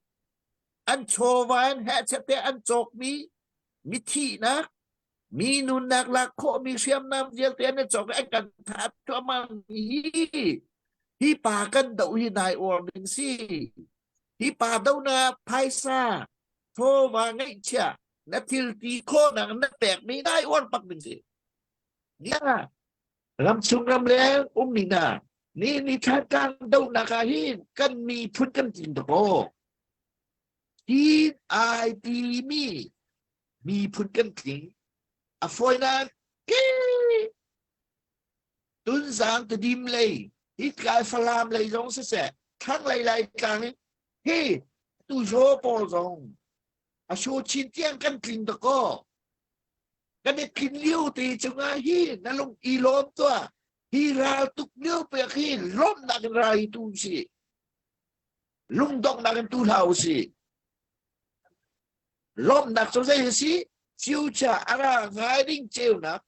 an chawva an hehchet an cawkmi mi thihnak mi nunnak lak khawhmi hriamnam vialte an i cawk i an kan thah thluahmah hi hi pa kan doh hi nai uar ding si hi pa do na phaisa chawva ngeihchiah na thil ti khawhnak na pekmi nai uar pak ding si nia ramchung ramleng ummi hna ni ni thlatlang dohnak ah hin kan miphun kan tling dakaw hi ai timi miphun kan tling a fawinak ke tunzang tadim lei hitlai falam lei zong siseh thlanglei lai tlang in hi tu zaw pawl zong a shu chin tiang kan tling dakaw kan i tlin lio te cungah hi na lung i lawm tuah hi ral tuk lio pek hi lawmnak in ral hi tu si lungdonghnak in tu hlah u si Lawmhnak cu zei a si? Future a ra ngai ding ceunak,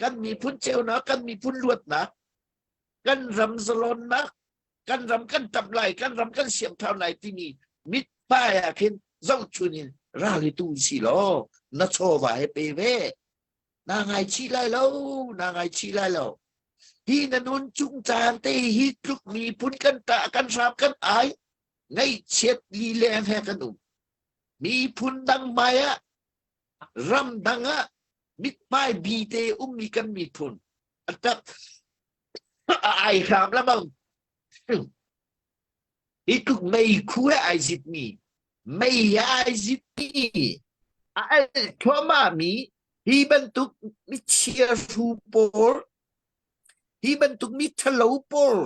kan miphun ceunak, kan miphun luatnak, kan ram zalonnak, kan ram kan tap lai, kan ram kan siam thar lai timi mithmai ah khin zohchun in ral hi tu si law na chawva he pe ve. Na ngaichih lai lo, na ngaichih lai lo. Hi na nun chung caan te hi tluk miphun kan tah, kan hram, kan ai, ngaihchiat lileng he kan um. Miphun dang hmai ah ramdang ah mithmai bi te ummi kan miphun a tak a ai hram lamang hi tluk meikhu he ai zitmi mei he ai zitmi a al thluahmah mi hi bantuk michia hru pawl hi bantuk mi ṭhalo pawl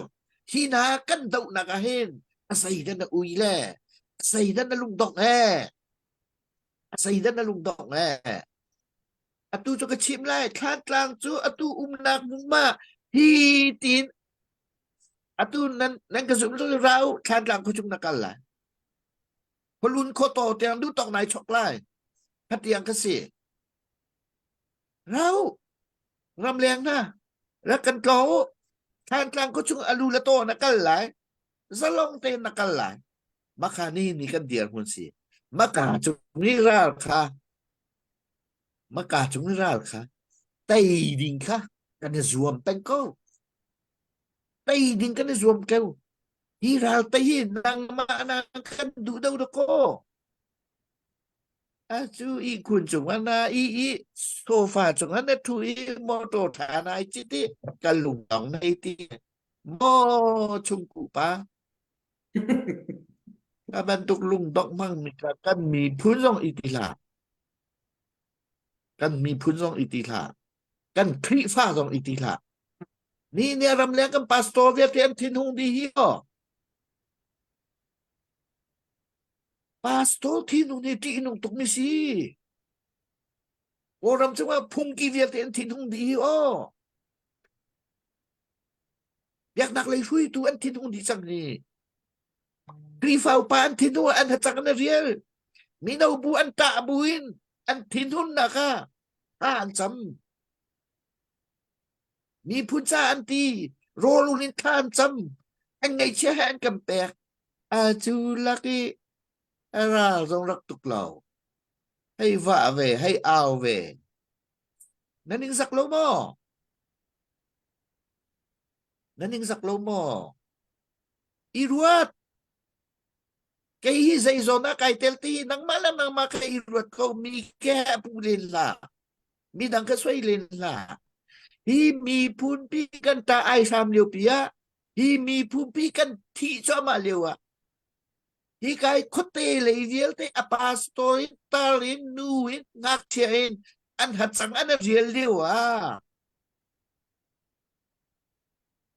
hi hna kan dohnak ah hin a zeidah na ui le a zeidah na lungdongh ee a zeidah na lungdongh ee atu cu ka chim lai thlantlang cu atu umnak hmunhma hi tin atu nan nan ka zum cu rau thlantlang khuachung na kal lai khualun khuataw tiang duh tawk nai chok lai khatiang ka si Rau ramleng hna rak kan tlawng u. Thlantlang khuachung alu le taw na kal lai. Zalong tein na kal lai. Maka ni ni kan dirhmun si. Maka cung ni ral kha maka cung ni ral kha tei ding kha kan i zuam peng ko. Tei ding kan i zuam ko. Hi ral tei hi nangmah na kan duh do da ko. A cu ihkhun cung ah na i i sofa cung ah na ṭhu i motor ṭha nai cit i ka lung dong nei ti maw chungkuh pa ka bantuk lungdongh hmangmi kha kan miphun zong i ti hlah kan miphun zong i ti hlah kan Khrihfa zong i ti hlah ni ni ramleng kan pastor vialte an thinhung dih hi aw Pastor thinhung hi ṭihnung tukmi si. Kawlram cungah phungki vialte an thinhung dih hi aw. Biaknak lei hruaitu an thinhung dih cang hi. Khrihfa upa an thinhung an hacang an rial. Mino bu an ṭah bu in an thinhunnak ah hna an cam. Miphun ca an ti, rawl ul in thla an cam, an ngaihchia he an kan pek. A cu lak i a ral zong rak tuk lo. Hei vah ve, hei au ve. Na ningzak lo maw? Na ningzak lo maw? I ruat. Kei hi zeizawn ah kai tel ti nangmah le nangmah kha i ruat ko mi ke pu len la. Midang kha soi len hlah. Hi miphun pi kan ta ai hram lio pi ah hi miphun pi kan thih cuahmah lio ah hi kai khuate lei vialte a pastor in tar in nu in ngakchia in an hacang an rial lio ah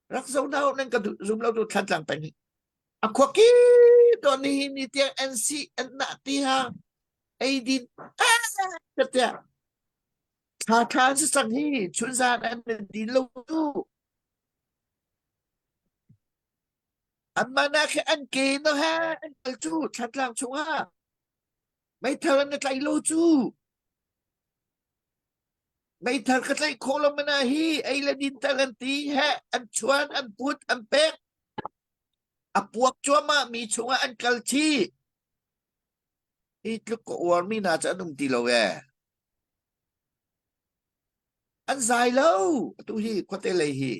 rak zo na nan ka zum lo tu thlan peng hi a khua ki to ni ni tiang an si an na ti ha ei din eh tiah thla thla si sang hi chun zan an din lo tu an mana khi an ke no ha an kal cu thlatlang chungah meithal an tlai lo cu meithal ka tlaih khawh lo mana hi ei le din tal an ti he an chuan an put an pek a puak cuahmah mi chungah an kal chih hi tluk ka uarmi hna cu an um ti lo ee an zai lo atu hi khuate lei hi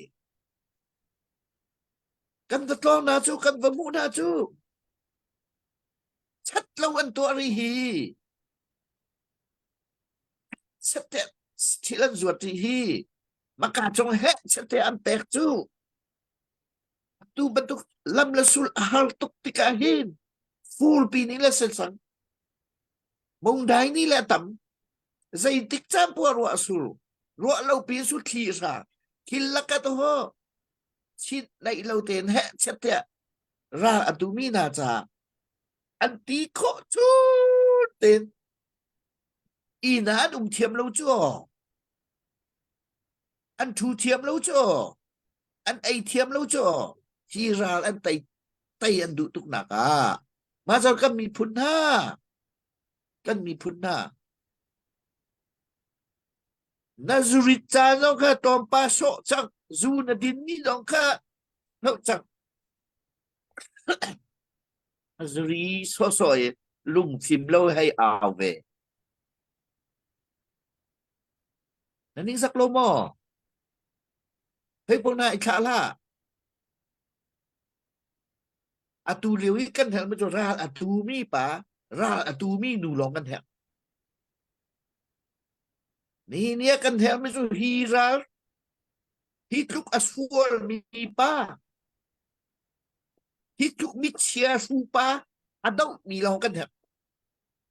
kan va tlawng hna cu kan va hmuh hna cu chat lo an tuah ri hi sette thil an zuat rih hi maka cung he sette an pek cu tu bantuk lam le sul a har tuk tikah hin furpi nih le selsang mungdai ni le tam zeitik caan puah ruah sur ruah lo pi su thli sa thil laka to ho chit naih lo ten he chet te ra atu mi na cha an ti khawh cu ten inn ah an um thiam lo cu an ṭhu thiam lo cu an ei thiam lo cu hi ral an tei tei an duh tuk nak ah mah cu kan miphun hna kan miphun hna na zurit ca zong kha tlawmpa sawh cang zu na din mi zong kha hloh cang Zuri sawsawh i lungfim lo hei au ve. Na ningzak lo maw? Hei pon na i thlah hlah. Atu lio i kan herh mi cu ral a tu mi pa, ral a tu mi nu lawng kan herh. Nihin ni ah kan herh mi cu hi ral, hi tluk a sual mi pa, Hi tluk michia hrupa a dohmi lawng kan herh.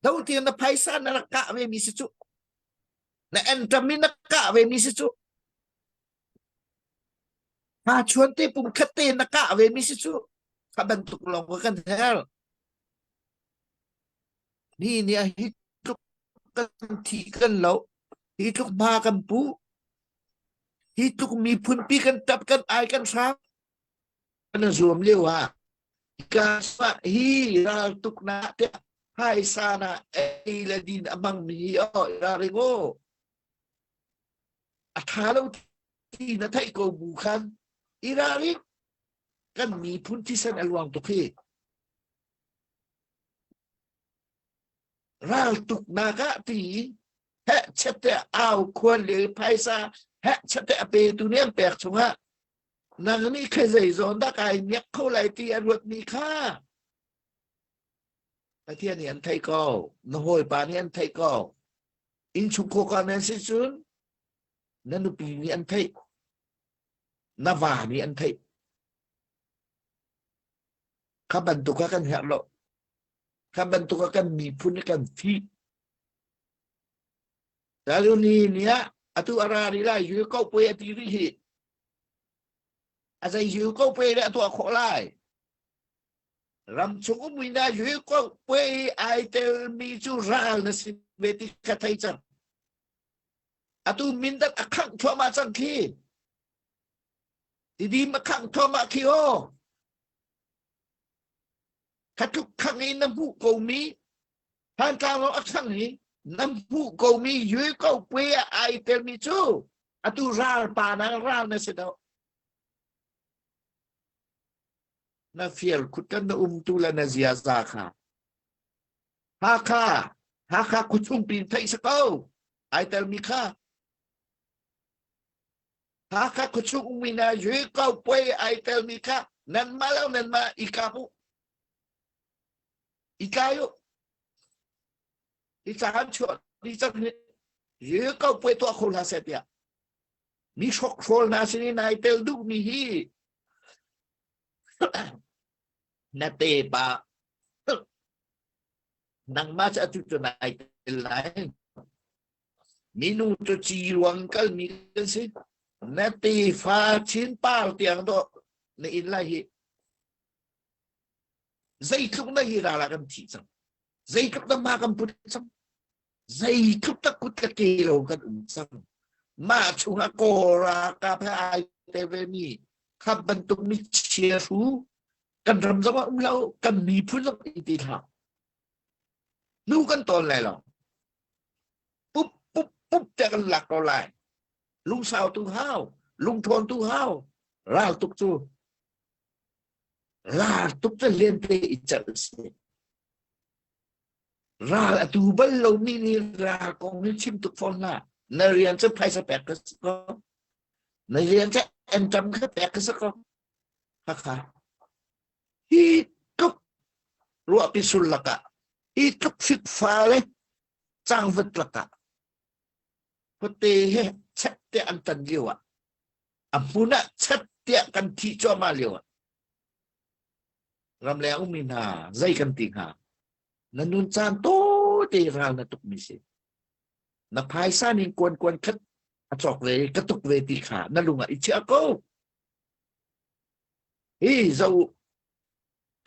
Do tiang na phaisa na rak kah ve mi si cu. Na entam in na kah ve mi si cu. Ha chuan te pum khat te na kah ve mi si cu. Kha bantuk lawng kan herh. Ni ni ah hi tluk kan thi kan lo. Hi tluk hma kan pu. Hi tluk miphun pi kan tap kan ai kan hram. Kan zuam lio ah ka hi raltuknak tiah phaisa na ei le din a hmangmi hi oh raring aw a ṭha lo ti na theih ko bu khan i ralring kan miphun thisen a luang tuk hi. Raltuknak ah tiin heh chete au khuan le phaisa heh chete a petu nih an pek chungah nang nih khe zei zawn dah kai miak kho lai ti a ruatmi kha Pathian nih an theih ko na hawipa nih an theih ko innchungkhar ka nan si cun na nupi nih an theih na va nih an theih kha bantuk kha kan herh lo kha bantuk kha kan miphun nih kan fih Talu ni ni ah atu ara ri lai yu ko pui ati ri hi a zei yu ko pui le a tuah khawh lai ram chung ummi na yu ko pui ai tel mi cu ral na si ve ti kha thei cang atu mindat a khangh thluahmah cang khi tidim a khangh thluahmah khi aw kha tluk khangh i na hmuh ko mi Thantlang lawng a khangh i na hmuh ko mi yue ko pue ah ai tel mi cu atu ral pa na ral na si do na fial khut kan na um tu le na ziaza kha Hakha Hakha khuchung pin theih si ko ai tel mi kha Hakha khuchung ummi na yue ko pue ai tel mi kha nan ma lo nan ma i kap u i tlai u i caan chuah ni cang hi yue ko pue tuah kho hlah seh tiah mi hrokhrawl hna sin i nai tel duh mi hi na te pa nangmah cu atu cu nai tel lai minu cu ci ruang kal mi kan si na tefa chin par tiang do na in lai hi zeitluk na hi ral ah kan thi cang zeitluk na ma kan put cang zeitluk tak kut ka ke lo kan um cang mah chungah kawra ka phe ai te ve mi kha bantuk mi chia hru kan ram zong ah um lo kan miphun zong i ti hlah nu kan tawn lai lo pup pup pup te kan lak ko lai lungsau tu hau lungthawn tu hau ral tuk cu ral tuk cu liante i celh si Ral a tu bal lomi nih ral kong hi chim tuk fawn hlah. Na rian cu phaisa pek ka si ko. Na rian cu enṭam kha pek ka si ko. Khakha. Hi tluk ruahpi sul lakah, hi tluk fikfa le cangvat lakah, khuate he chet tiah an tan lio ah, a hmun ah chet tiah kan thih cuahmah lio ah, ramleng ummi hna zei kan ti hnga na nun caan tawite ral na tukmi si na phaisa ning kuan kuan khat a cawk ve ka tuk ve ti kha na lung ah i chiah ko hi zo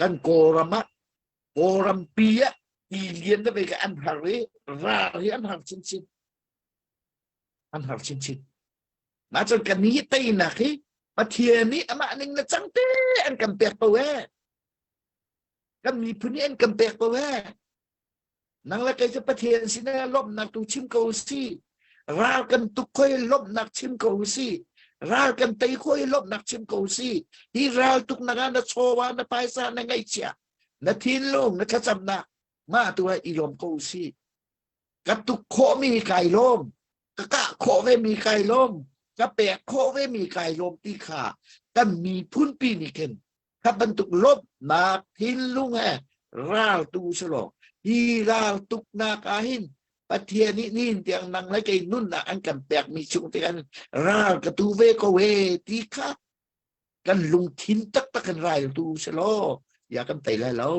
kan kawlram ah kawlram pi ah ti lian na ve ka an har i ral hi an har chinchin an har chinchin mah cun kan hi teinak hi Pathian nih amah ning na cang te an kan pek ko ee kan miphun nih an kan pek ko ee nang le kei cu Pathian sinah lawmhnak tu chim ko si ral kan tuk khoi lawmhnak chim ko si ral kan tei khoi lawmhnak chim ko si hi ral tuknak ah na chawva na paisa na ngaihchia na thinlung na thlacamnak mah tu ah i lawm ko si ka tuk khawhmi kai lawm ka kah khawh ve mi kai lawm ka pek khawh ve mi kai lawm ti kha kan miphun pi nih khin kha bantuk lawmhnak thinlung he ral tu si law hi ral tuknak ah hin Pathian nih nin tiang nang le kei nunnak an kan pek mi chung te kan ral ka tu ve ko he ti kha kan lungthin taktak in ral tu si law ya kan tei lai lo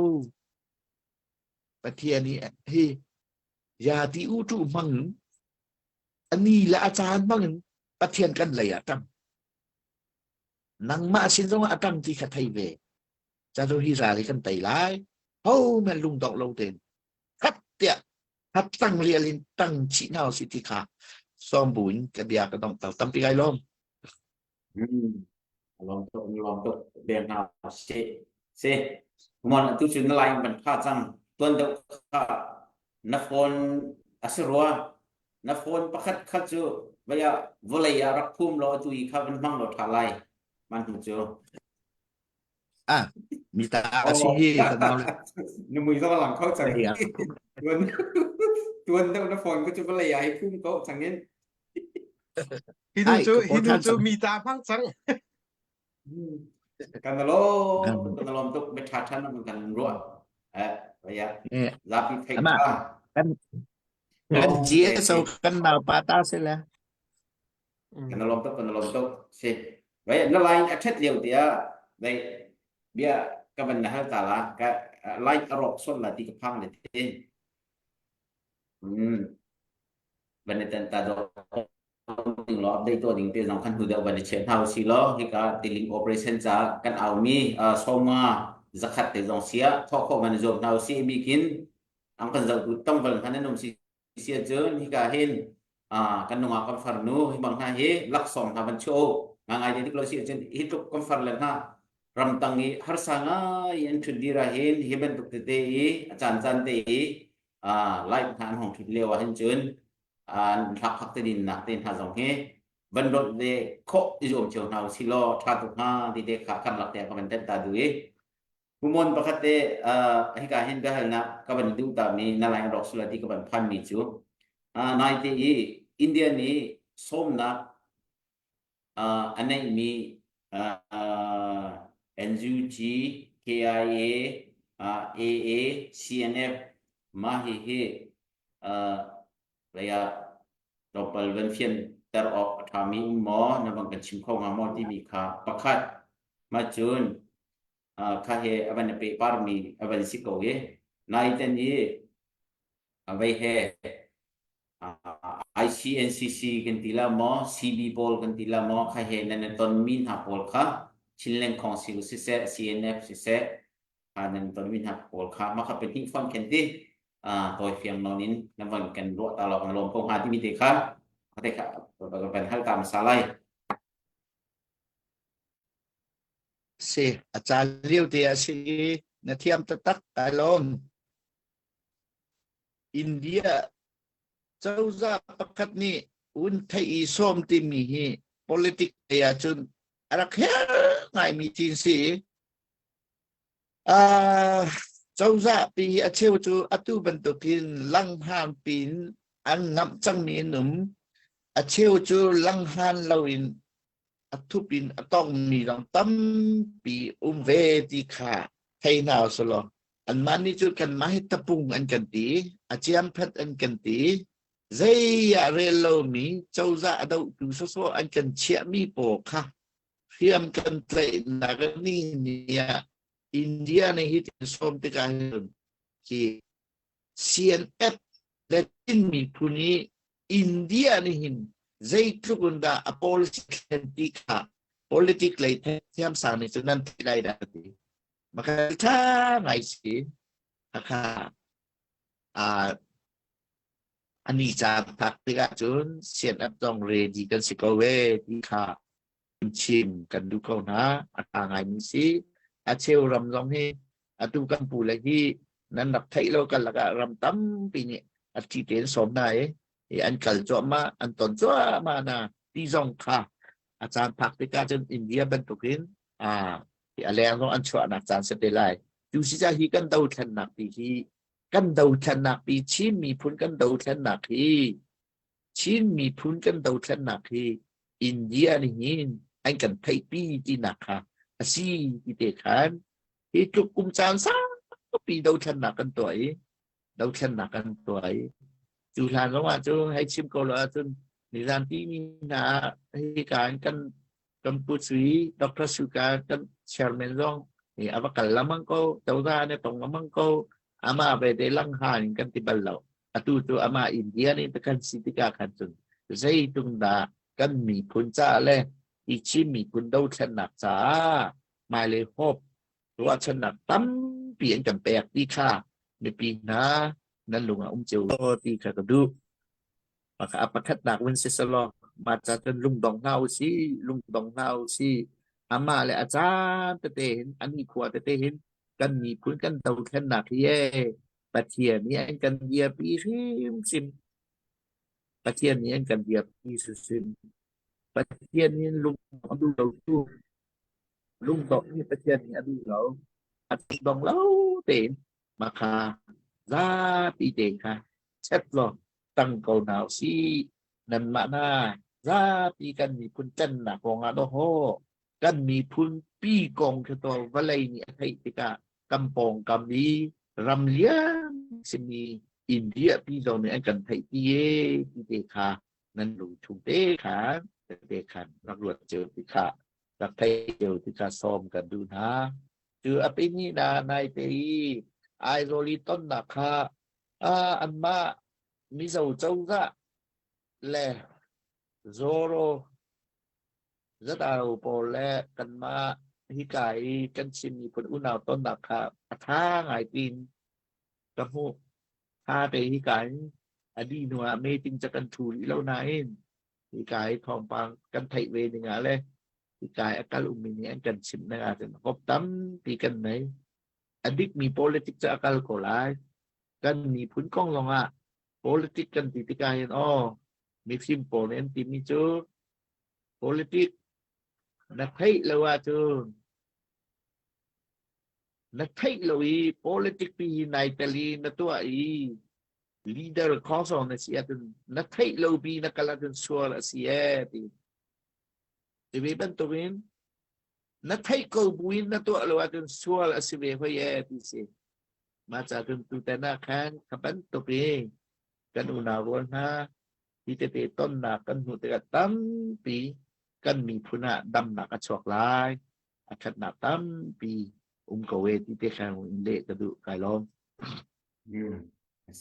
Pathian nih hi ya ti u tu hmang ani le a caan hmang in Pathian kan lei ah ṭang nangmah sin zong ah a ṭang ti kha thei ve canu hi ral hi kan tei lai ho men lungdongh lo tein khat tiah khat tang rial in tang chih hna si ti kha sawm bu in ka bia ka dong tampi kai lawm Lawm tuk lawm tuk beng hna si si mon atu cu na line ban kha cang tuan deuh kha na phone a si rua na phone pakhat kha cu vaya vawlei ah rak phum law atu i kha van hmang law tha lai man hnu cu ah mi ta si hi ka nau na mui zong lang kho cang. Tuan tuan deuh na phone ko cu vawlei ah hi phum ko changin. Hi nu cu hi nu cu mi ta hmang cang. Kan lawm kan lawm tuk bia ṭha ṭhan kan ruah. Eh, ya. Zapi theih ta. Kan kan GSO kan naupa ta si le. Kan lawm tuk kan lawm tuk. Si. Vai na line a ṭhat lio tiah vai bia ka van na hal ta la ka line a rawk sual la ti ka phang le te. Mm. Van tan ta do ding law update tuah ding te zong khan hnu deuh van i cheh hna usih law hika tiling operation ca kan aumi sawma zakhat te zong sia thawh khawh van i zuam hna usih bikin ang kan zohtu tongval hman an um si sia cun hika hin kan nungak kan farnu hi bang hna hi laksawng hna van chuah nga ngai te dik lo si cun hi tluk kan far le hna ramtang i harsa ngai an thut dir ah hin hi bantuk tete i a caan caan te i live hna an hong thut lio ah hin cun an hlakphak te dinnak te hna zong hi van rawt ve khawh i zuam cio hna usih law ṭha tuk hnga ti te kha kan lak te ka van tenh ta duh i Pumon pakhat te hika hin biahalnak ka van duh ta mi na lai rawk sula ti ka van phan mi cu nai te i India nih sawmnak a neihmi NUG, KIA, AA, CNF mah hihi lei ah tlawmpal van fianter awk a ṭhami um maw na van kan chim kho hnga maw timi kha pakhat mah cun kha he a van i pehparmi a van si ko i naiten i vei he ICNCC kan ti la maw CB pawl kan ti la maw kha he nan tonmi hna pawl kha Chinland Council siseh CNF siseh nan tonmi hna pawl kha mah kha pahnih fon khen ti tawi fiang nawn in na von kan ruah ta lawng na lawm ko hnga timi te kha te kha van hal ta hmasa lai. Si a caan lio te a si i na thiam taktak kai lawm. India cozah pakhat nih un theih i sawm timi hi politic lei ahcun a rak her ngaimi thil si. Uh, cozah pi a cheu cu atu bantukin langhan pin an ngamh cangmi an um. A cheu cu langhan loin a thup in a tongmi zong tampi um ve ti kha thei hna usulaw anmah nih cu kanmah hi tapung an kan ti a ciamphat an kan ti zei ah rel lomi cozah a dohtu sawsawh an kan chiahmi pawl kha hriam kan tlaihnak ni ni ah India nih hi tin sawm tikah hin hi CNF le Chin miphun i India nih hin zeitluk in dah a policy thlen ti kha politic lei thiamsang nih cun nan theih lai dah ti. Maka ṭha ngai si. Hakha ah ani caan phak tikah cun CNF zong ready kan si ko ve ti kha chim kan duh ko hna a ṭha ngaimi si a cheu ram zong hi atu kan pu le hi nan rak theih lo kan lakah ram tampi nih a ṭhi tein sawm hna i i an kal cuahmah an ton cuahmah na ti zong kha a caan phak tikah cun India bantukin a a leng zong an chuahnak caan si te lai tu si ca hi kan dothlennak pi hi kan dothlennak pi Chin miphun kan dothlennak hi Chin miphun kan dothlennak hi India nih hin an kan theihpi tinak kha a si ti te khan hi tluk kum caan saupi dothlennak kan tuah i dothlennak kan tuah i cu hlan zong ah cu hei chim ko lo ahcun nizan ti mi hna hi ka in kan kan pu Sui Dr. Suka kan chairman zong hi a va kal lamang ko cozah nih tong lamang ko amah ve te lang han in kan ti bal lo atu cu amah India nih kan si tikah khan cun zeitung dah kan miphun caah le hi Chin miphun dothlennak caah hmailei hope ruahchannak tampi an kan pek ti kha mipi hna nan lung ah um cio ti kha ka duh. Maka a pakhatnak vun si selaw mah ca cun lungdong hna usih lungdong hna usih amah le a caan tete hin a nikhua tete hin kan miphun kan dothlennak hi ee Pathian nih an kan dirpi hrimhrim. Pathian nih an kan dirpi hrimhrim. Pathian nih lung a duh lo tu lungdongh hi Pathian nih a duh lo. A dong lo tein maka. Zapi te kha chet law tang ko hna usih. Nanmah hna zapi kan miphun tlennak kong ah dawh kan miphun pi kong khi to vawlei nih a theih tikah kan pawngkam i ram lian simi India pi zong nih an kan theih ti e ti te kha nan lungchung te khan te khan rak ruat cio ti kha rak thei cio ti kha sawm kan duh hna. Cu a pini na nai te i Aizawl i tonnak kha anmah Mizo cozah le Zoro zataro pawl le kanmah hika i kan Chin miphun unau tonnak kha a ṭha ngai tiin ka hmuh. Ṭha te hika in a dih hnu ah meeting ca kan ṭhu rih lo nain hika i thawngpang kan theih ve ning ah le hika i a kal ummi nih an kan chimh ning ahcun hop tampi kan nei. A dikmi politics cu a kal ko lai. Kan miphun kong zong ah politic kan ti tikah hin aw mifim pawl nih an timi cu politic na theih lo ahcun na theih lo i politic pi hi nai tel i na tuah i leader khawsawng na si ahcun na theih lo bi na kal ahcun sual a si ee ti ti ve bantukin na theih ko buin na tuah lo ahcun sual a si ve hoi ee ti si Mah ca cun tutan ah khan kha bantuk i kan unau rual hna hi tete tonnak kan hmuh tikah tampi kan miphun ah damnak a chuak lai a ṭhatnak tampi um ko e ti te khan in leh ka duh kai lawm. Hmm.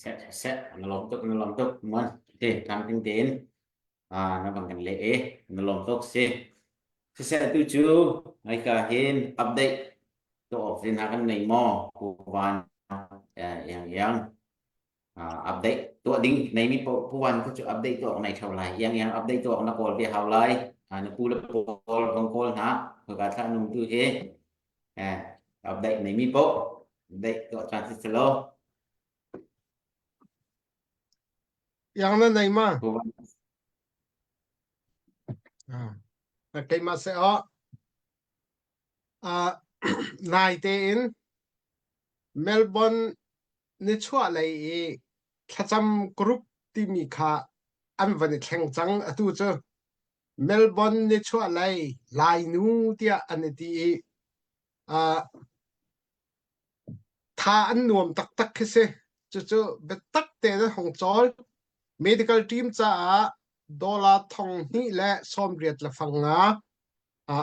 Seh seh na lawm tuk na lawm tuk mon te tlam ting tein ah na bang kan leh e na lawm tuk si siseh tu cu ngaika hin update to awk zin ha kan nei maw pu van yang yang update tuah ding nei mi pu van ku cu update tuah nei thau lai yang yang update tuah na kawl ve hau lai na pu le pawl vong kawl hna ka thla nung tu hi update nei mi po update tuah chan si selo Yang na nei ma? Ah, keimah se ah uh, nai tein Melbourne nichuah lei i thlacam group timi kha an van i thleng cang atu cu Melbourne nichuah lei Lainu tiah an i ti i uh, Tha an nuam taktak khi si. Cucu biatak tein an hung cawl. Medical team caah dollar 2,085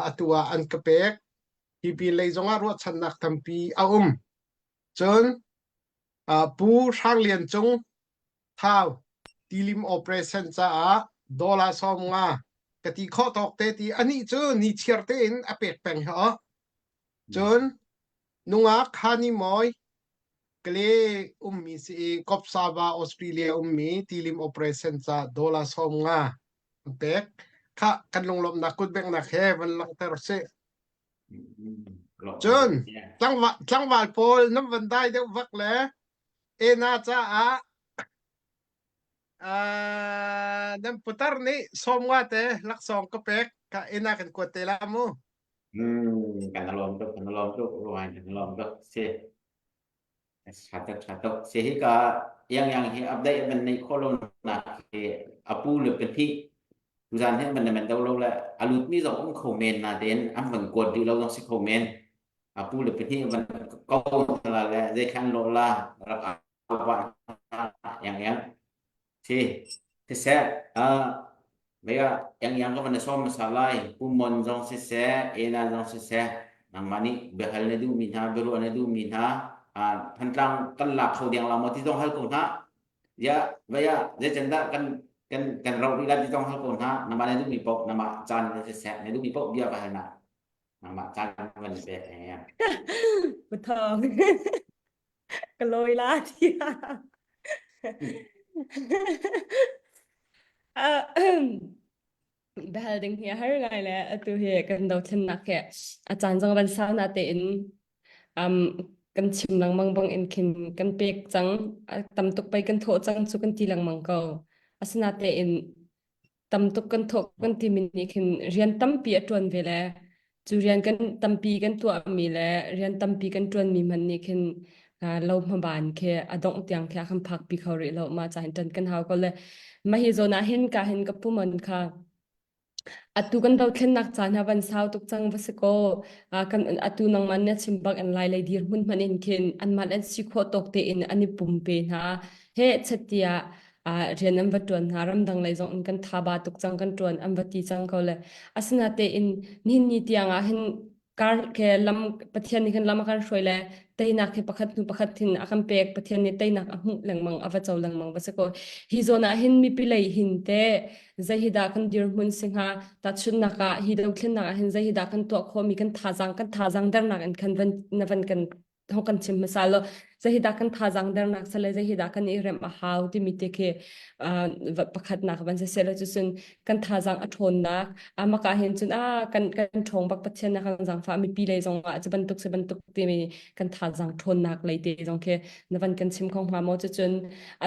atu ah an ka pek. Hi pin lei zongah ruahchannak tampi a um. Cun Pu Hrang Lian Cung Thau tilim operation caah dollar 50 ka ti khawh tawk te ti anih cu ni chiar tein a pek peng hi aw. Cun nungak Hani Mawi Kale ummi si i Kopsava Australia ummi tilim operation ca dollar 50 an pek. Kha kan lunglawmhnak kutbengnak he van langhter sih. Cun tlangval, tlangval pawl nan van dai deuh vak le ena caah uh, nan putar nih 50 te laksawng ka pek ka ena kan kuat te la mu. Hmm, kan lawm tuk, kan lawm tuk, ruan kan lawm tuk. Si, tha tuk, tha tuk. Si hi ka yang yang hi update ban nei kho lo nak hi apu le pahnih tuzan hin ban man do lo le alut mi zong um kho men na den an van kuat rih lo zong si kho men apu le pahnih van ko la le zei khan lo la rak wa yang yang Si, siseh, uh, Maya, yang yang ka van som hmasa lai, Pu Mon zong siseh, Ena zong siseh, nangmah nih biahal na duhmi hna, biaruah na duhmi hna, uh, Thantlang kan lak kho deng la maw ti zong hal ko hna. Ya, vaya, zeican dah kan kan kan rauh rih la ti zong hal ko hna. Nangmah na duhmi paoh, nangmah caan na siseh, na duhmi paoh bia va hal na. Nangmah caan van pek eh. Pathong. Ka lawi la tiah. Biahal ding hi a har ngai le atu hi kan dothlennak hi a caan zong van sau na tein um, kan chim lengmang bang in khin kan pek cang tam tuk pei kan thawh cang cu kan ti lengmang ko asinatein tam tuk kan thawk kan timi nih khin rian tampi a ṭuan ve le cu rian kan tampi kan tuahmi le rian tampi kan ṭuanmi hmanh nih khin Lo hmaban khi a dongh tiang khi a kan phak pi kho rih lo ma cha hin tan kan hau ko le ma hi zawn ah hin ka hin ka pumon kha Atu kan dothlennak caan ha van sau tuk cang va si kaw kan atu nangmah na chim bak in lai lei dirhmun hmanh in khin anmah an si khawh tawk tein an i pumpe hna. Heh chet tiah rian an va ṭuan hna ramdang lei zong in kan thaba tuk cang kan ṭuan an va ti cang ko le asinatein nihin ni tiang ah hin kar ke lam Pathian nih khan lam a kan hruai le teinak hi pakhat hnu pakhat hin a kan pek Pathian nih teinak a hmuh lengmang a va co lengmang va si ko hi zawn ah hin mipi lei hin te zei hi dah kan dirhmun si hnga tahchunhnak ah hi dothlennak ah hin zei hi dah kan tuah khawhmi kan thazaang kan thazaang dernak in khan van na van kan thong kan chim hmasa lo zei hi dah kan thazaang dernak sale zei hi dah kan i remh a hau timi te khi pakhatnak van si seh lo cucun kan thazaang a ṭhawnnak amaka hin cun a kan kan ṭhawng bak Pathian na kan zaangfah mipi lei zong ah cu bantuk si bantuk timi kan thazaang ṭhawnnak lei te zong khi na van kan chim kho hnga maw cucun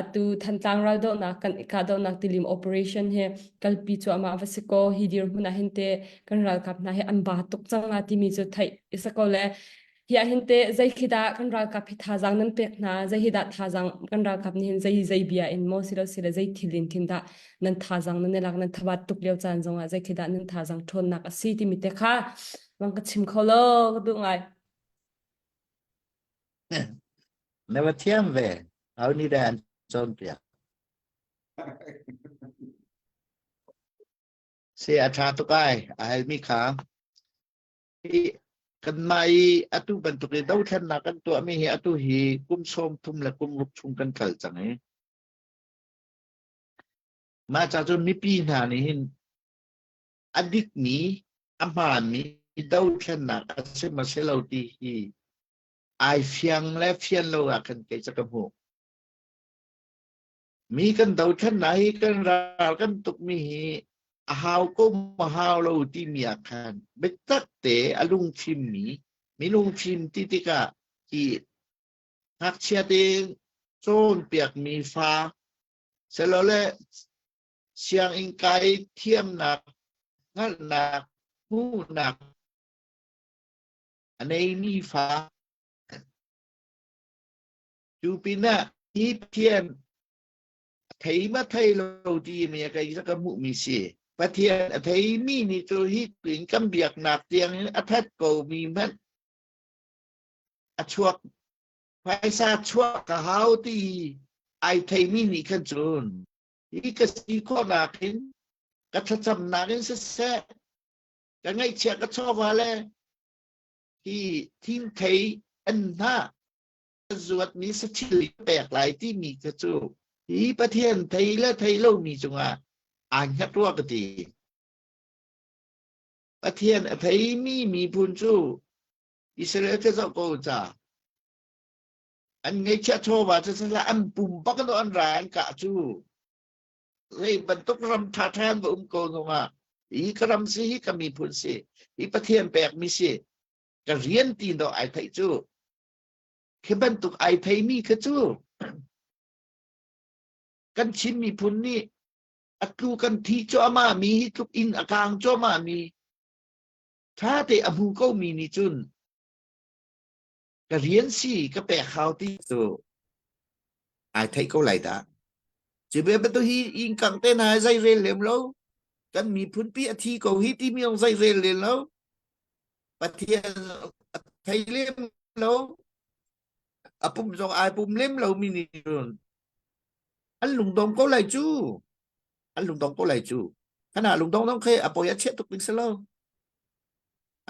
atu Thantlang raldohnak kan kahdohnak tilim operation hi kalpi cuahmah va si ko hi dirhmun ah hin te kan ralkap hna hi an ba tuk cang la timi cu theih isa ko le Hi ah hin teh zei khi dah kan ralkap hi thazaang nan pek hna, zei hi dah thazaang kan ralkap nih hin zei zei bia in maw silo sile zei thil in khin dah nan thazaang nan i lak nan thabat tuk lio caan zongah zei khi dah nan thazaang ṭhawnnak a si timi te kha bang ka chim kho lo ka duh ngai. Na va thiam ve. Au nih dah an cawnpiak. Si a ṭha tuk ai. A halmi kha. Hi kanmah i atu bantuk i dothlennak kan tuahmi hi atu hi kum 30 le kum ruk chung kan kal cang i mah ca cun mipi hna nih hin a dikmi a hmaanmi dothlennak a si ma si lo ti hi ai fiang le fian lo ah khan kei ca ka hmuh. Mi kan dothlennak hi kan ral kan tukmi hi a hau ko ma hau lo timi ah khan biatak te a lungfimmi mi lungfim ti tikah hi ngakchia te cawnpiakmi fa silole sianginn kai thiamnak hngalhnak hmuhnak a neimi fa Cu pinah hi Pathian a thei ma thei lo timi a kei ka hmuhmi si. Pathian a theimi nih cu hi in kan biaknak tiang in a that ko mi hmanh a chuak phaisa chuak ka hau ti ai theimi nih khan cun hi ka si khawhnak in ka thlacamnak in siseh ka ngaihchia ka chawva le hi thingthei an hna zuatmi sathil pek lai timi kha cu hi Pathian thei le thei lomi cungah aa hngat rua ka ti. Pathian a theimi miphun cu Israel te zoh ko ca. An ngeihchiah chawva cu siseh an pum bak in an ra an kah cu. Zei bantuk ram ṭha ṭha an va um ko zongah hi ka ram si hi ka miphun si hi Pathian pekmi si ka rian ti dawh ai theih cu Khi bantuk ai theimi kha cu kan Chin miphun nih a tlu kan thi cuahmah mi hi tluk in a kang cuahmah mi ṭha te a hmu ko mi nih cun ka rian si ka pek hau ti cu ai theih ko lai dah. Cu ve bantuk hi inn kang te hna zei rel lem lo kan miphun pi a thi ko hi timi ong zei rel lem lo Pathian a thei lem lo a pum zong ai pum lem lo mi nih cun an lungdong ko lai cu an lungdong ko lai cu khana lungdong dong khi a poi a chiah tuk ding si lo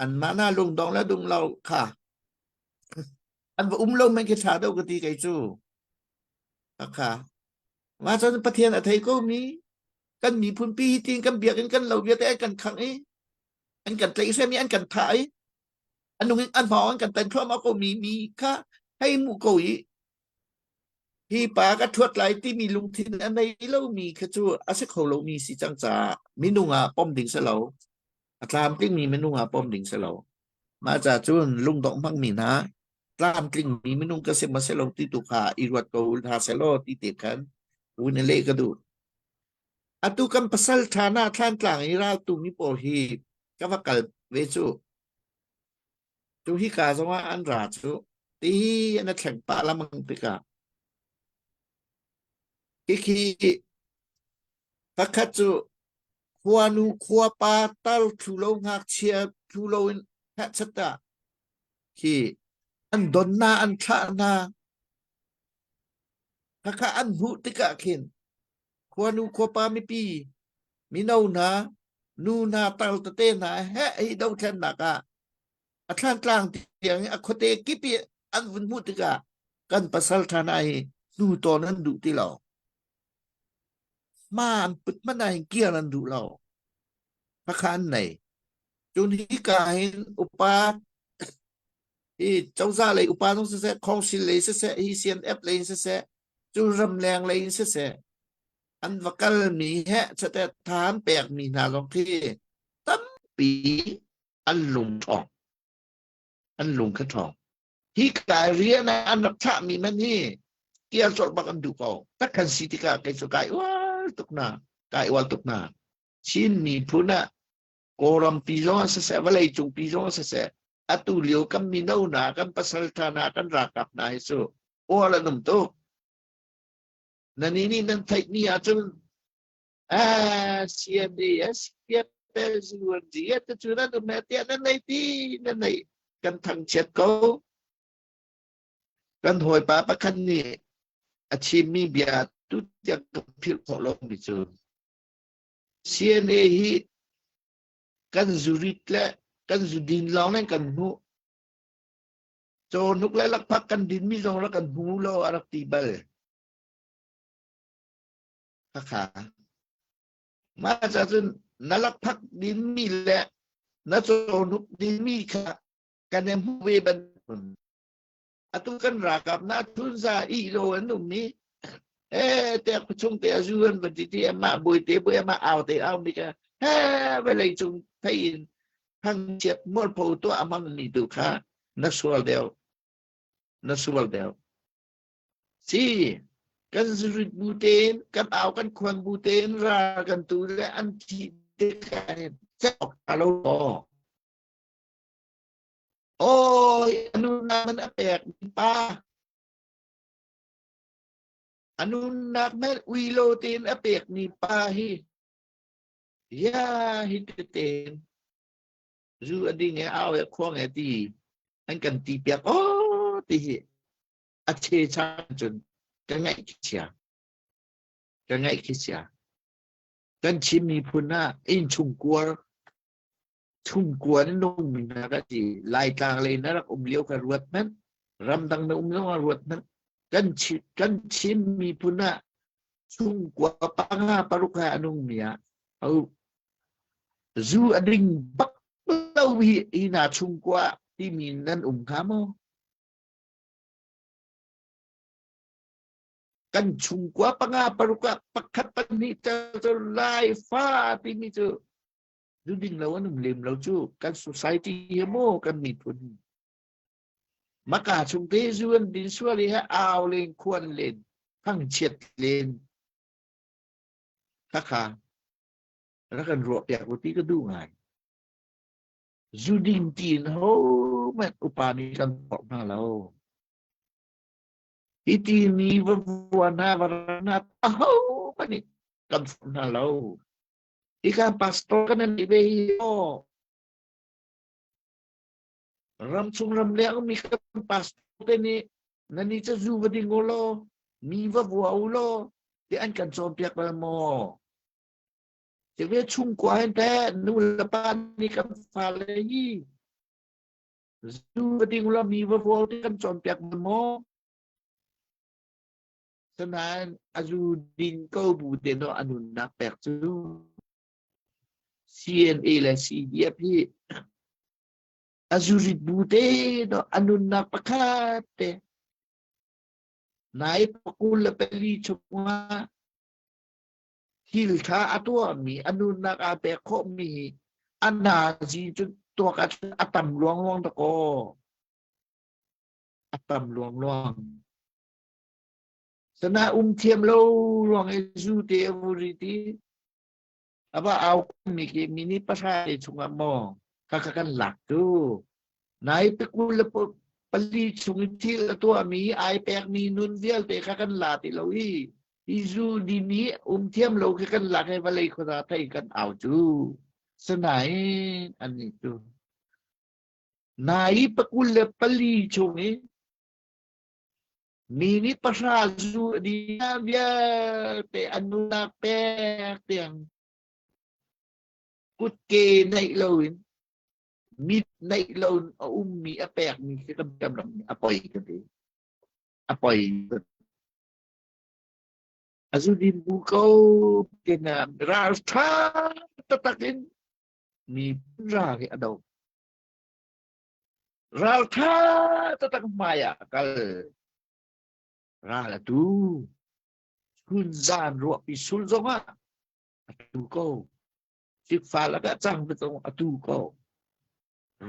an mah na lungdong le dung lo kha an va um lo men khi tha deuh ka ti kei cu kha ma cun Pathian a thei ko mi kan miphun pi hi tin kan biakinn kan lo vialte an kan khangh i an kan tlaihhrem i an kan thah i an nung in an hmawng an kan tan thluahmah ko mi mi kha hei mu ko i hi pa ka thuat lai timi lungthin a nei lomi kha cu a si kho lomi si cang caah minung ah pom ding si lo a tlamtling mi minung ah pom ding si lo mah ca cun lungdongh hmangmi hna tlamtling mi minung ka si ma si lo ti tu kha i ruat ko hna selaw ti te khan un le ka duh Atu kan pasal ṭha na Thlantlang i raltu mi pawl hi ka va kal ve cu. Tu hi ka zongah an ra cu. Ti an thleng pah lamang tikah Hikhi pakhat cu khuanu khuapa tar thlu lo ngakchia thlu lo in hehchat ah khi an don hna an thlah hna khakha an hmuh tikah khin khuanu khuapa mipi mino hna nu hna tar tete hna he hi dothlennak ah a thlantlang tiang i a khuate kip i an vun hmuh tikah kan pasal ṭha hna hi hnu tawn an duh ti lo. Hma an put hmanh ah hin kir an duh lo. Khakha an nei. Cun hika hin upa hi cozah lei upa zong siseh, council lei siseh, hi CNF lei in siseh, cu ramleng lei in siseh, an va kalmi he chate tha an pekmi hna zong khi tampi an lung ṭhawng an lung kha ṭhawng hi ka rian ah an rak thlahmi man hi tial colh bak an duh ko tak kan si tikah kei cu kai ual tuk na kai ual tuk na Chin miphun ah Kawlram pi zong ah siseh vawlei cung pi zong ah siseh atu lio kan mino hna kan pasal ṭha hna kan ralkap hna hi cu ual an um tuk na ni nih nan theih ni ahcun Ah, CNA, SPL, UNG, te cu nan um tiah nan nei ti nan nei kan thangchiat ko. Kan hawipa pakhat nih a chimmi bia tu tiang ka philh khawh lomi cu CNA hi kan zurit le kan zudin lawng in kan hmuh. Cawhnuk le lakphak kan dinmi zong rak kan hmu lo a rak ti bal. Khakha. Mah cun na lakphak dinmi le na cawhnuk dinmi kha kan i hmuh ve bantuk. Atu kan ralkap na thunza i lo an um i eh te chung te azu an van ti ti amah bui te bui amah au te au mi ka he vawlei cung thei in thangchiat mualpho tuah a hmang mi tu kha na sual deuh na sual deuh Si, kan zurit bu tein, kan au kan khuan bu tein ral kan tu le an thih tikah hin cawk ta lo law. Awi, a nunnak man a pek mi pa. A nunnak man ui lo tein a pek mi pa hi ya hi tein zu a ding e au e khuang e ti an kan ti piak oh ti hi a che chan cun ka ngaih khi chia ka ngaih khi chia kan Chin miphun ah inn chung kuar chung kuar in nung mi hna ka ti Laitlang lei na rak um lio ka ruat hmanh ramdang na um zong ah ruat hmanh kan Chin kan Chin miphun ah chung kua panga paruk ha anung mi ah au zu a ding bak lo hi hi na chung kua timi nan um kha maw Kan chungkua panga paruk ah pakhat pahnih tel cu lai fa timi cu zu ding lo an um lem lo cu kan society hi maw kan miphun maka chung te zu an din sual i he au len khuan len thangchiat len khakha rak kan ruah piak u ti ka duh ngai zu ding tiin ho hmanh upa nih kan forh hna lo. Hiti mi va vua hna va ra hna aho hmanh nih kan forh hna lo. Hika pastor kan an ve hi aw. Ramchung ramleng mi kan pastor te nih nan ni ca zu va ding u law mi va vua u law ti an kan cawnpiak bal maw? Ceve chungkua hin teh nu le pa nih kan fale hi zu va ding la mi va vual ti kan cawnpiak maw? Sanain a zu ding ko bu te no a nunnak pek cu CNA le CDF hi a zurit bu te no a nunnak pakhat te nai pakul le pali chungah Thil ṭha a tuahmi, a nunnak aa pek khawhmi hi a nazi cu tuak ahcun a tam luangluang dakaw. A tam luangluang. Sana um thiam lo ruang i zu te a vuri ti a va au mi khi mini pahra te chungah maw kha kha kan lak tu. Nai pikul le. pali chung i thil a tuahmi ai pekmi nun vialte kha kan la ti lo i hi zu din i um thiam lo khi kan lak i vawlei khuaza thei kan au cu. Sinain annih cu nai 24 chung i mi nih pahra zu a din vialte an nunak pek tiang kutke neih loin mit neih loin a ummi a pekmi khi kan kan ram a poi ka ti a poi a zu din bu ko tina ral tha taktak in mi ra hi a do ral tha taktak hmai ah kal ral a tu chun zan ruahpi sul zongah a tu ko Sikfa lakah cang ve zong a tu ko.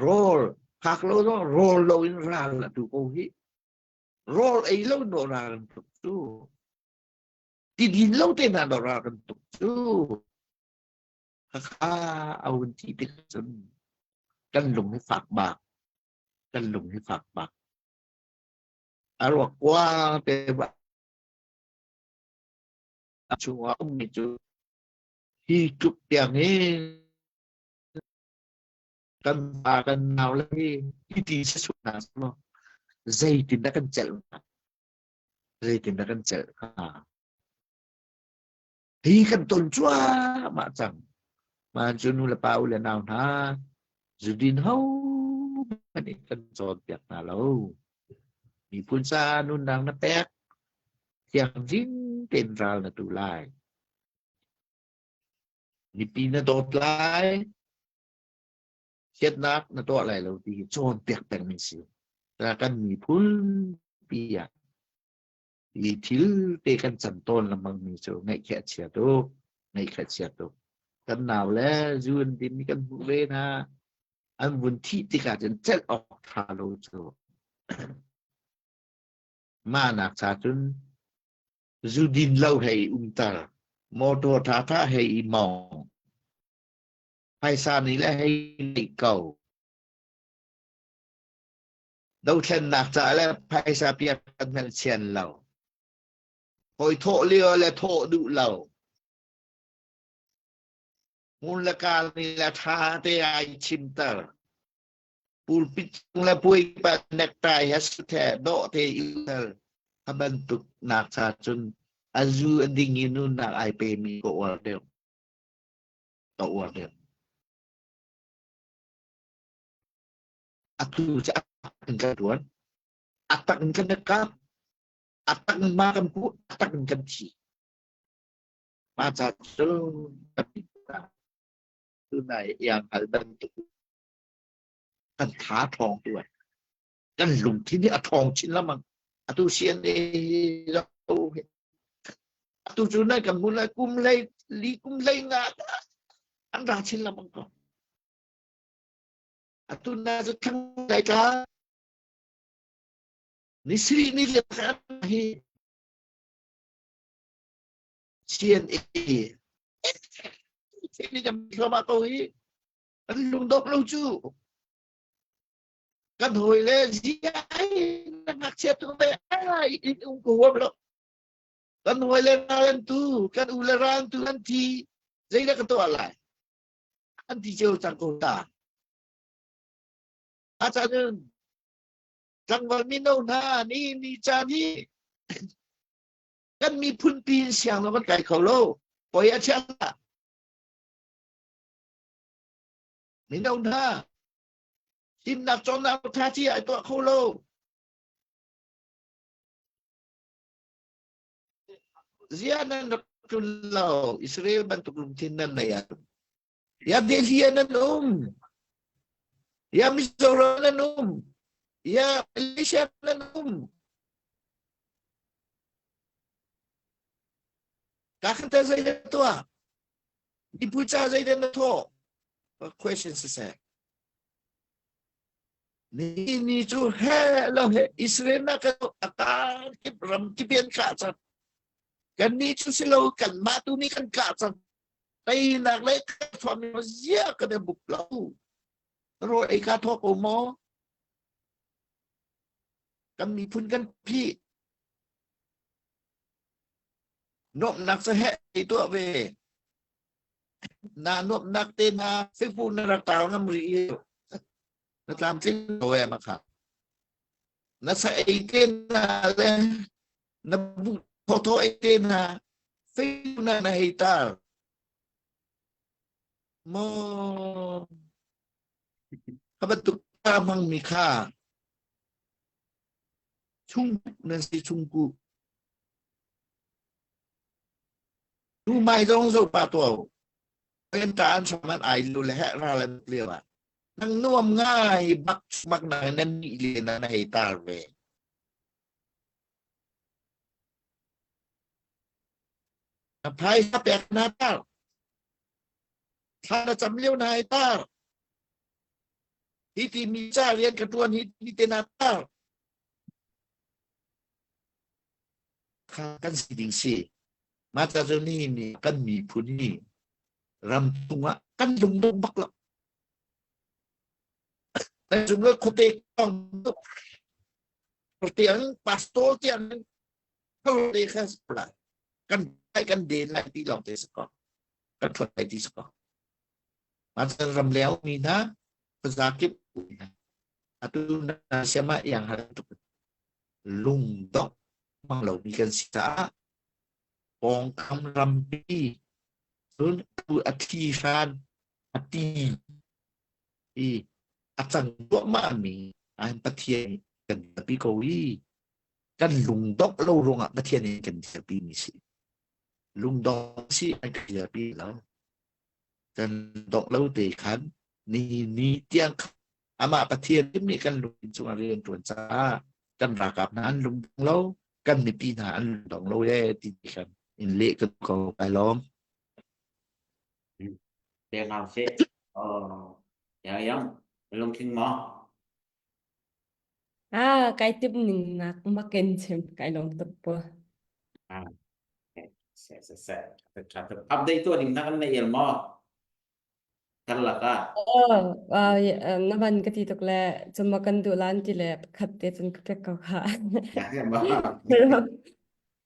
Rawl phak lo zong rawl lo in ral a tu ko hi. Rawl ei lo no ral an tuk cu. Tidin lo te hna no ral kan tuk cu. Khakha a hun ti tik cun kan lung hi fak bak. Kan lung hi fak bak. A ruak kuang te ba chungah ummi cu Hi tluk tiang hin kan pa kan nau le hi hi ti sisual hna seh zeitin dah kan celh hnga? Zeitin dah kan celh hnga? Hi kan ton cuahmah cang. Mah cu nu le pa u le nau hna zudin ho hmanh in kan cawnpiak hna lo. Miphun caah nunnak na pek, thianghlim tein ral na tu lai. Mipi na dawt lai, chiatnak na tuah lai lo ti hi cawnpiak pengmi si. Kan miphun pi ah hi thil te kan can tawn lengmang mi cu ngaihkhia chia tuk, ngaihkhia chia tuk. Kan nau le zu an din kan hmuh ve hna. An vun thih tikah cun celh awk tha lo cu. Mah nak cha cun Zudin lo hei i umter, motor ṭhaṭha hei i mawng, phaisa nih le hei neih ko. Dothlennak caah le phaisa piak kan hmanh sian lo. Hawi thawh lio le thawh duh lo. Hmun le kal nih le ṭha te ai chimter. Pulpit cung le puaipa necktie he suthe dawh te i tel a bantuk nak cha cun a zu a ding i nunnak ai pe mi ka uar deuh ka uar deuh atu cu a tak in kan tuan a tak in kan kap a tak in ma kan pu a tak in kan thi ma cha cu tunai iang hal bantuk kan tha ṭhawng tu ai kan lungthin hi a ṭhawng chin lengmang atu CNA hi atu cu nai kan hmun lai kum lei li kum lei nga an ra chin lengmang ko atu na cu thang lai tla ni siri ni le hi CNA ni kan thluahmah ko hi Kan lungdongh lo cu kan hawi le ziai na ngakchia tu ve ai in um ko huam lo kan hawi le ral tu kan u le ral tu an thi zeidah ka tuah lai an ti cio cang ko ta a cun tlangval mino hna ni ni caan hi kan miphun pi in siang lo kan kai kho lo poi a chia Mino hna, fimnak cawnnak ṭha ci ai tuah kho lo. Zia nan rak tlun lo, Israel bantuk lungthin nan nei ah. Ya Delhi ah nan um. Ya Mizoram nan um. Ya Malaysia nan um. Ka khan ta zei tuah? Mipu ca zeidah na thawh? Question siseh. Ni ni cu he lo he Israel na ka a kip ram kip an kah cang. Kan ni cu si lo kan mah tu nih kan kah cang. Teinak le thuam zia kan i buk lo. Ro ei ka thawk ko maw? Kan miphun kan phih. Nuamhnak cu heh ei tuah ve. Na nuamhnak te na Facebook na rak tar ngam rih i na tlamtling lo e ma kha. Na sa ei te na le na bu tho ei te na Facebook na na hei tar. Maw kha bantuk ta hmangmi kha chung nan si chungku. Tu mai zong zo pa to. Kan ta an som an ai lu le he ra le lio ah. Nang nuam ngai bak bak na nan ni le na na hei tar ve. Na phaisa pek na tar. Thla na cam lio na hei tar. Hi ti mi ca rian ka tuan hi ti te na tar. Kha kan si ding si. Mah ca cu ni ni kan miphun hi ram chungah kan lungdong bak lo. Kan cung le khuate kong tiang pastor tiang te kha kan kan den lai ti lawng te si ko kan thuat lai ti si ko Macam ram leo mi hna khuazakip atu na siama yang har tuk lungdong mang lo mi kan si caah pawngkam rampi cun tu a thi hran a ti i a cang duahmah mi an Pathian kan dirpi ko i kan lungdongh lo ruangah Pathian in kan dirpi mi si lungdong si an kan dirpi lo kan dongh lo te khan ni ni tiang amah Pathian nih kan lungthin cungah rian ṭuan caah kan ralkap hna an lungdong lo kan mipi hna an lungdong lo e ti khan in leh ka ko kai lawm Te ngau se. Oh, ya yang lungthin maw? Ah, kai tip ning nak makin chim kai lawm tuk po. Ah, okay. Se se se. Tha tuk. Update tu ding na kan nei el maw? Karlak ah. Oh, ah, na van ka ti tuk le cuma kan duh lan ti le pakhat te cun ka pek ko kha.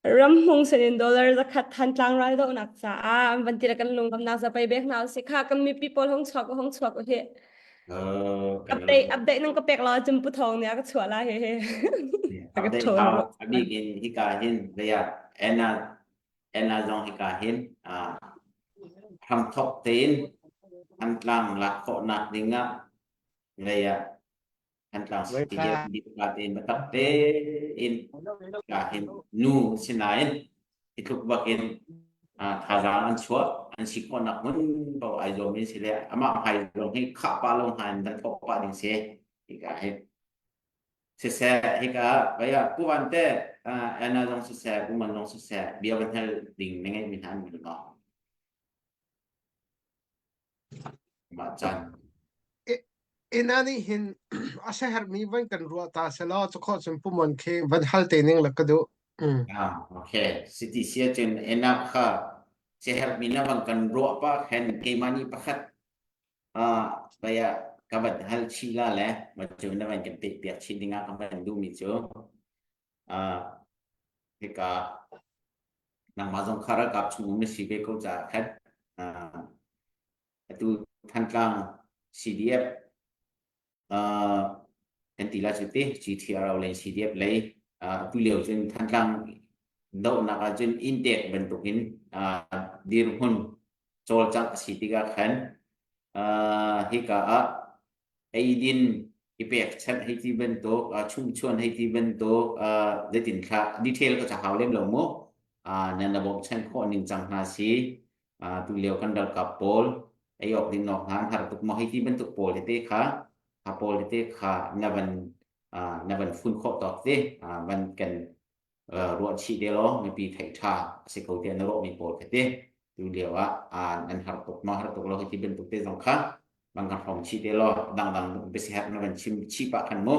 Ramhmung sinin dollar zakhat Thantlang raldohnak caah an van ti le kan lungkamnak zapei bek hna usih kha kan mipi pawl hung chuak u hung chuak u hi. Update update nang ka pek la cun pu thawng nih a ka chuah la he he. Update hau a bik in hika hin vaya Anna Anna zong hika hin hramthok tein Thantlang lak khawhnak dingah vaya Thantlang CDF ka tein biatak tein ka hin nu sinain hi tluk bak in thazaang an chuah an si khawhnak hmun paoh ai zuam in si le amah hmai zong hi khah pah lo hna in van thawk pah ding si hika hi siseh hika vaya pu van te Anna zong siseh pu man zong siseh bia van hal ding na ngeih mi hna an maw Mah caan. Ina nih hin a siaherhmi van kan ruah ta selaw cukhawh cun pumon khi van hal te ning la ka duh. Mm. Ah, okay. Siti sia cun ena kha siaherhmi na van kan ruah pa khan keimah nih pakhat ah baya ka van hal chih la le ma cu na van kan pek piak chin dingah ka van duhmi cu ah hika nangmah zong kha ralkap chung um na si ve ko caah khan ah atu Thantlang CDF uh, kan ti la cu ti GTRO lei CDF lei uh, atu lio cun Thantlang dohnak ah cun inntek bantukin uh, dirhmun cawlcangh a si tikah khan uh, hika ah eidin i pekchanh hei ti bantuk uh, chumchuan hei ti bantuk uh, zeitin thla detail ka ca hau lem lo mu uh, nan na bawmchan khawh ning cang hna si uh, tu lio kan ralkap pawl ei awk ding nok hna an har tuk maw hei ti bantuk pawl tete kha kha pawl tete kha na van uh, na van fun khawh tawk te uh, van kan ruah chih te law mipi theih ṭha a si ko tiah na ruahmi pawl kha ti tu lio ah nan har tuk ma har tuk lo hi ti bantuk te zong kha bang kan hrawm chih te law dangdang biasiherh na van chim chih pah khan mu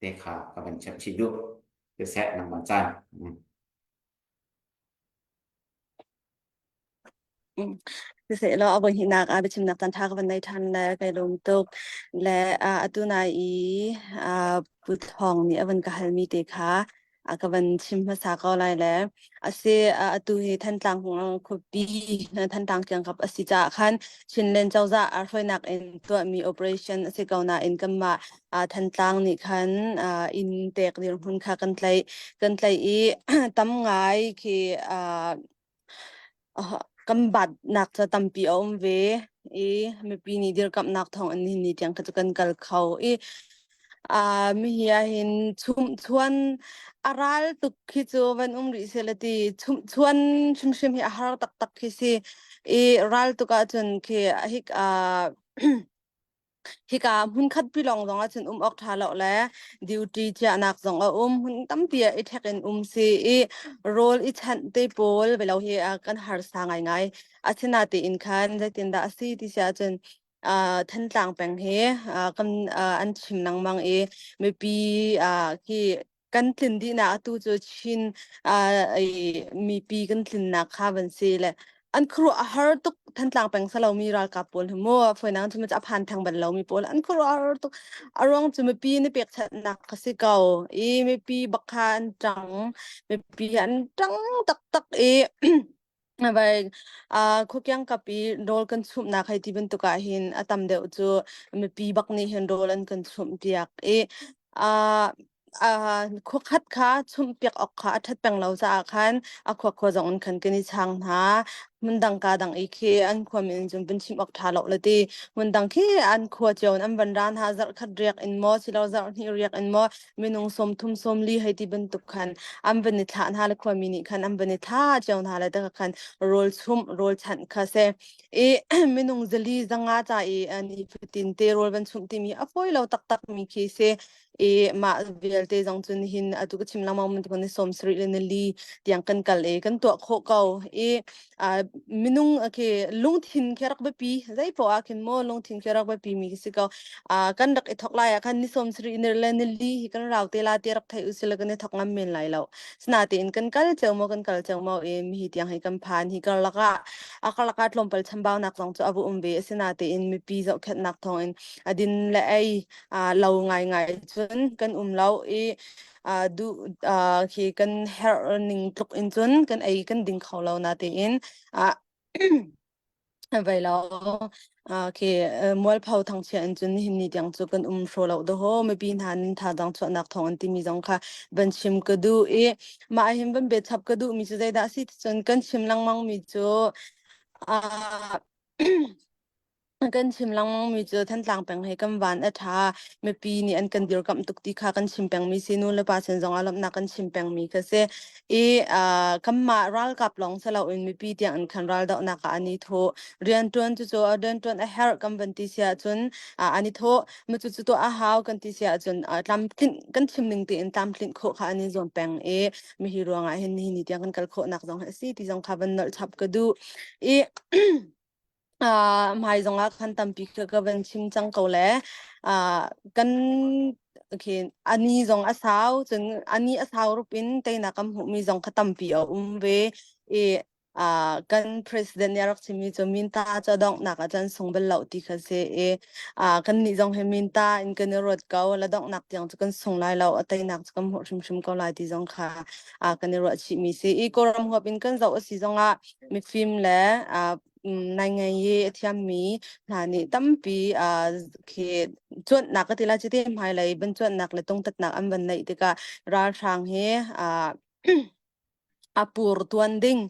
te kha ka van chap chih duh te seh nangmah caan. Siseh law a voi hnihnak ah biachimnak caan ṭha ka van nei ṭhan le kai lawm tuk. Le atu nai i Pu Thawng nih a van ka halmi te kha a ka van chim hmasa ko lai le asi atu hi Thantlang khuapi Thantlang kiangkap a si caah khan Chinland cozah aa hruainak in tuahmi operation a si ko nain kanmah Thantlang nih khan inn pek dirhmun kha kan tlaih kan tlaih i tam ngai khi Kan batnak cu tampi a um ve i mipi nih dirkamhnak thawng in nihin ni tiang kha cu kan kal kho i mihi ahhin chumhchuan a ral tuk khi cu van um rih seh ti chumhchuan hrimhrim hi a har taktak khi si i ral tuk ahcun khi hik Hika hmunkhat pi lawng zong ahcun um awk ṭha lo le duty chiahnak zong a um. Hmun tampi ah i ṭhek in um si i rawl i chanh te pawl velo hi kan harsa ngaingai. Asinain khan zeitindah a si ti si ahcun Thantlang peng hi kan an chim lengmang i mipi khi kan tlin dihnak atu cu Chin mipi kan tlinnak kha van si le an khuaruah a har tuk Thantlang peng salomi ralkap pawl hi mu foinang cu a phan thang bal lomi pawl an khuaruah a har tuk a ruang cu mipi ni pekchanhnak ka si ko i mipi bak kha an ṭang mipi an ṭang taktak i Vai khuakiang kap i rawl kan chumhnak hei ti bantuk ah hin a tam deuh cu mipi bak nih hin rawl an kan chumh piak i khuakhat kha chumh piak awk kha a ṭhat peng lo caah khan a khua khua zong in khan kan i chang hna. Hmundang ka dang i khi an khua min cun vun chim awk ṭha lo le ti hmundang khi an khua cio in an van ra hna zarh khat riak in maw silo zarh hnih riak in maw minung 30 sawmli hei ti bantuk khan an van i thlah hna le khuami nih khan an van i thla cio hna le te khan rawl chumh rawl chanh kha se i minung zali zanga ca i ni fatin te rawl van chumh timi a fawi lo taktak mi khi si i mah vialte zong cun hin atu ka chim lengmang mun ni som sarih le nili tiang kan kal i kan tuah khawh ko i minung khi lungthin khi rak biapi zei poah ah khin maw lungthin khi rak biapi mi si ko kan rak i thok lai ah khan ni som sarih ni le nili hi kan rau te la te rak thei usila kan i thok ngam men lai lo sinatein kan kal ceu mo kan kal ceu mo i mi tiang hi kan phan hi karlak ah a karlak ah tlawmpal chambaunak zong cu a vu um ve asinatein mipi zohkhenhnak thawngin a din le ei lo ngai ngai cun kan um lo i duh khi kan herh ning tluk in cun kan ei kan ding kho lo na tiin vai lo khi mualpho thangchia in cun nihin ni tiang cu kan um hro lo do ho mipi hna nin tha dang chuahnak thawng an timi zong kha van chim ka duh i mah hin van be chap ka duh mi cu zeidah si cun kan chim lengmang mi cu Kan chim lengmangmi cu Thantlang peng he kan van a ṭha. Mipi nih an kan dirkamh tuk ti kha kan chim pengmi si. Nu le pa sin zong ah lawmhnak kan chim pengmi kha si. I uh, kanmah ralkap lawng si loin mipi tiang in khan raldohnak ah an i thawh. Rianṭuan cu cu rianṭuan a herh kan van ti si ahcun uh, an i thawh. Mu cu cu tuah a hau kan ti si ahcun uh, tlamtlinh kan chim ning tein tlamtlinh khawh kha an i zuam peng i mihi ruangah hin nihin ni tiang kan kal khawhnak zong a si ti zong kha van nolh chap ka duh. I hmai zongah khan tampi ka ka van chim cang ko le kan okay ani zong a sau cun ani a sau rup in teinak kan hmuhmi zong kha tampi a um ve i kan president nih a rak chimmi cu minta cu donghnak ah cun sung bal lo ti kha si i kan nih zong hi minta in kan i ruat ko la donghnak tiang cu kan sung lai lo a teinak cu kan hmuh hrimhrim ko lai ti zong kha kan i ruah chihmi si i Kawlram huap in kan zoh a si zongah mifim le nai ngei i a thiammi hna nih tampi khi cuanhnak ka ti lai cuti hmailei van cuanhnak le tungtatnak an van neih tikah ralhrang hi a pur tuan ding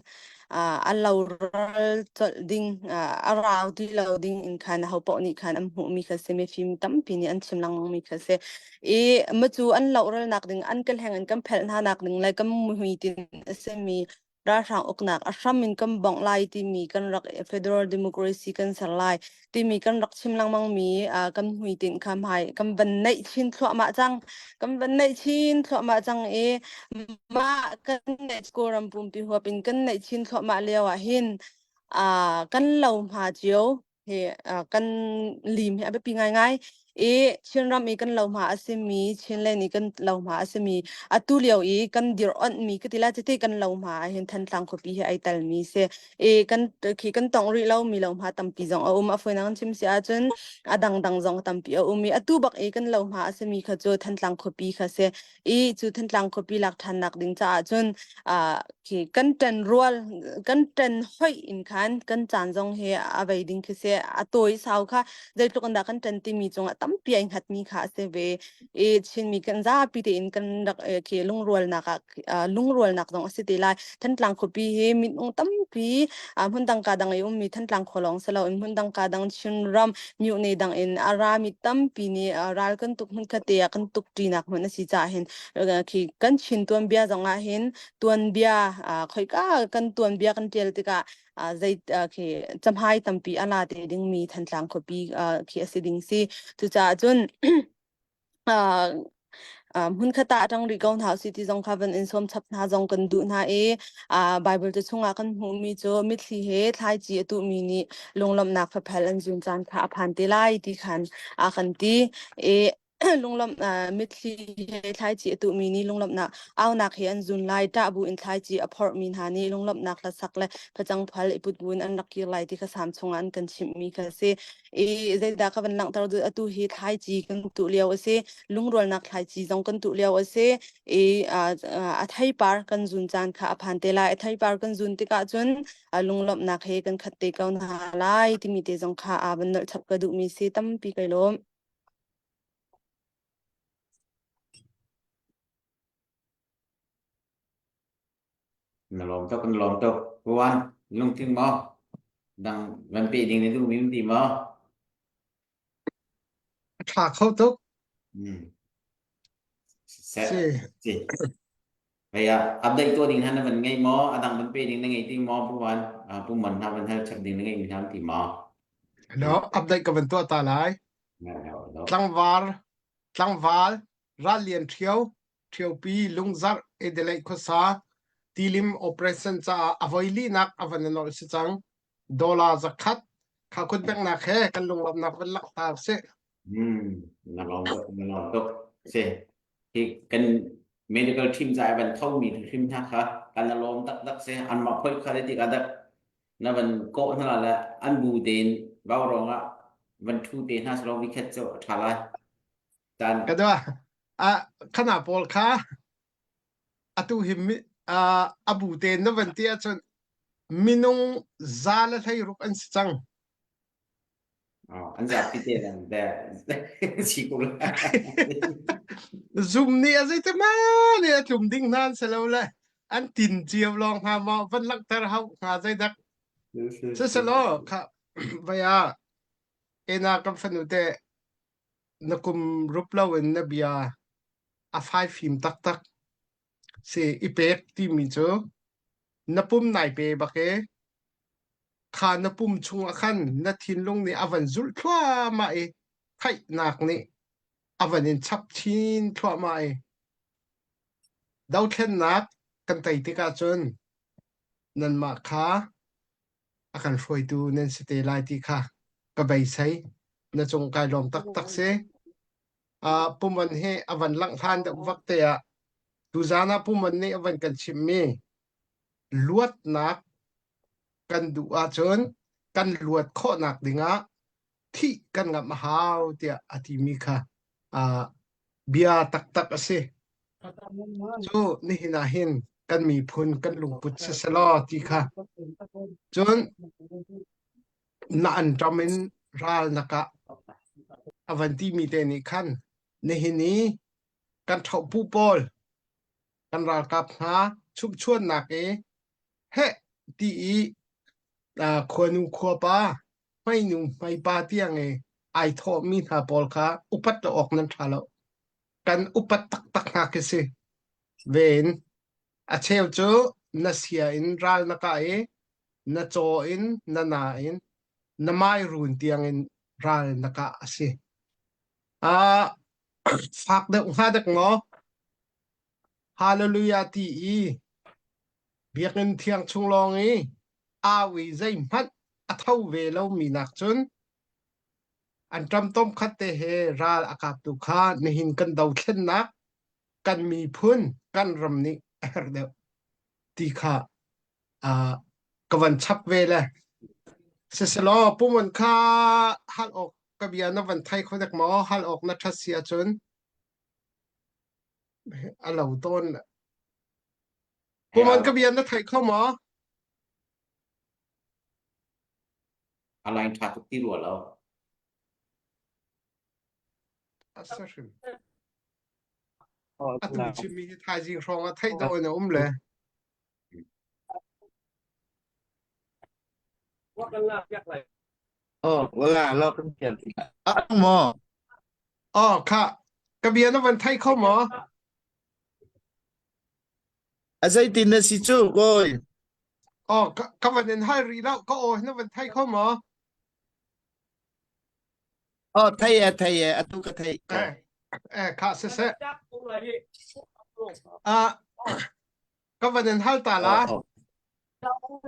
a loral colh ding a rau ti lo ding in khan aho paoh nih khan an hmuhmi kha si mifim tampi nih an chim lengmang mi kha si i macu an lohralnak ding an ka hleng in kan phelh hna nak ding le kan muitin a simi ralhrang uknak a hram in kan bongh lai timi kan rak federal democracy kan ser lai timi kan rak chim lengmang mi kan hmuitinh kha hmai kan van neih chin thluahmah cang kan van neih chin thluahmah cang i mah kan neih Kawlram pumpi huap in kan neih chin thluahmah lio ah hin kan lo hma cio hi kan lim hi a biapi ngaingai. I Chinram i kan lohma a simi, Chinland i kan lohma a simi, atu lio i kan dir onhmi ka ti lai cite kan lohma ah hin Thantlang khuapi hi ai telmi si. I kan khi kan tong rih lomi lohma tampi zong a um. A fawinak in chim si ahcun a dangdang zong tampi a um i atu bak i kan lohma a simi kha cu Thantlang khuapi kha si. I cu Thantlang khuapi lak ṭhannak ding caah cun uh, khi kan ṭan rual kan ṭan hoih in khan kan caan zong hi a vei ding khi si a tawi sau kha zeitluk in dah kan ṭan timi cungah tampi ai hngatmi kha a si ve i Chinmi kan zapi tein kan rak khi lungrualnak ah lungrualnak zong a si te lai Thantlang khuapi hi minung tampi hmundang ka dang i ummi Thantlang khua lawng si loin hmundang ka dang Chinram myone dang in a rami tampi nih ral kan tuk hmun khat te ah kan tuk ṭinak hmun a si caah hin khi kan Chin tuanbia zong ah hin tuanbia khoika kan tuanbia kan ṭial tikah zei khi camhai tampi a la te dingmi Thantlang khuapi khi a si ding si. Cucaah cun hmunkhat ah ṭang rih ko hna usih ti zong kha van in sawm chap hna zong kan duh hna i Baibal te chungah kan hmuhmi cu mitthli he thlaici a tuhmi nih lunglawmhnak faphel an zun caan kha a phan te lai ti khan a kan ti i lunglawmh mitthli he thlaici a tuhmi nih lunglawmhnak aunak he an zun lai ṭah bu in thlaici a phorhmi hna nih lunglawmhnak hlasak le facang phal i put buin an rak kir lai ti kha sam chungah an kan chimhmi kha a si. I zeidah ka van langhter duh atu hi thlaici kan tuh lio a si lungrualnak thlaici zong kan tuh lio a si i a theipar kan zun caan kha a phan te lai a theipar kan zun tikah cun lunglawmhnak he kan khat te ko hna lai timi te zong kha a van nolh chap ka duhmi si tampi kai lawm. Na lawm tuk, na lawm tuk. Puan, lungtling maw? Dang van pe ding na duh mi ti maw? A ṭha kho tuk. Hmm. Set. Si. Si. Hei ah, update tuah ding hna na van ngei maw? A dang van pe ding na ngei ti maw? Puan, pu mon hna van hal chap ding na ngei mi hna ti maw? No, update ka van tuah ta lai. Tlangvar, tlangval, ral lian ṭhio, Ṭhiopi Lungzarh Adelaide khuasa tilim operation caah a voi linak a van i nolh si cang. Dollar zakhat kha khut peknak he kan lunglawmhnak van langhter sih. Hmm, na lawm tuk, na lawm tuk. Si, hi kan medical team ca van tho mi hrim hna kha kan na lawm taktak si. Anmah phoi kha le tik ah dak na van kawh hna le an bu tein vau rong ah van ṭhu te hna selaw vikhat cu a ṭha lai. Caan Ka dua, ah khana pawl kha atu hi mi ah a bu tein na van ti ahcun minung za le 16 an si cang. Oh, an zapi te dan de si ko la. Zum nih a zeiti ma nih a tlum ding hna an si lo le an tin cio lawng hnga maw van langhter hau hnga zeidak. Siselaw kha vai ah ena kan fanu te na kum rup loin na bia a faifim taktak si i pek timi cu na pum nai pe bak i kha na pum chungah khan na thinlung nih a van zulh thluahmah i theihnak nih a van in chap chin thluahmah i dothlennak kan tei tikah cun nanmah kha a kan hruaitu nan si te lai ti kha ka beisei. Na cung kai lawm taktak si. Uh, Puman hi a van langh hlan deuh vak te ah tuzan ah Puman nih a van kan chimmi luatnak kan duh ahcun kan luat khawhnak dingah thih kan ngamh a hau tiah a timi kha uh, bia taktak a si. Cu nihin ah hin kan miphun kan lungput siselaw ti kha cun na an ṭam in ral na kah a van timi te nih khan nihin i kan ṭhohpu pawl kan ralkap hna chumhchuannak i heh ti i khuanu khuapa hmeinu hmeipa tiang i ai thawhmi hna pawl kha upat lo awk nan ṭha lo. Kan upat taktak hna khi si. Ven a cheu cu na sia in ral na kah i na caw in na na in na mai run tiang in ral na kah a si. Ah fak deuh hnga dek maw? Hallelujah ti i biakinn thiang chung lawng i au i zeihmanh a tho ve lomi nak cun. An ṭam tom khat te he ral a kaptu kha nihin kan dothlennak kan miphun kan ram nih a herh deuh ti kha uh, ka van chap ve le siselaw pumon kha hal awk ka bia na van thai kho dek maw hal awk na ṭhat si ahcun a lo tawn pumon ka bia na thai kho maw A line ṭha tuk ti rua lo. A sa hrim. Atu chimmi hi thaizing hrawng ah theih dawh in a um le. Oh, wala lo kan tian. Ah, mo. Oh, kha. Ka bia na van thei kho maw? A zeitin na si cu, kawi? Oh, ka, ka van in hal rih lo. Ka aw na van thei kho maw? Oh, thei e, thei e, atu ka thei. Eh, eh, kha siseh. Ah, ka van in hal ta la. Oh,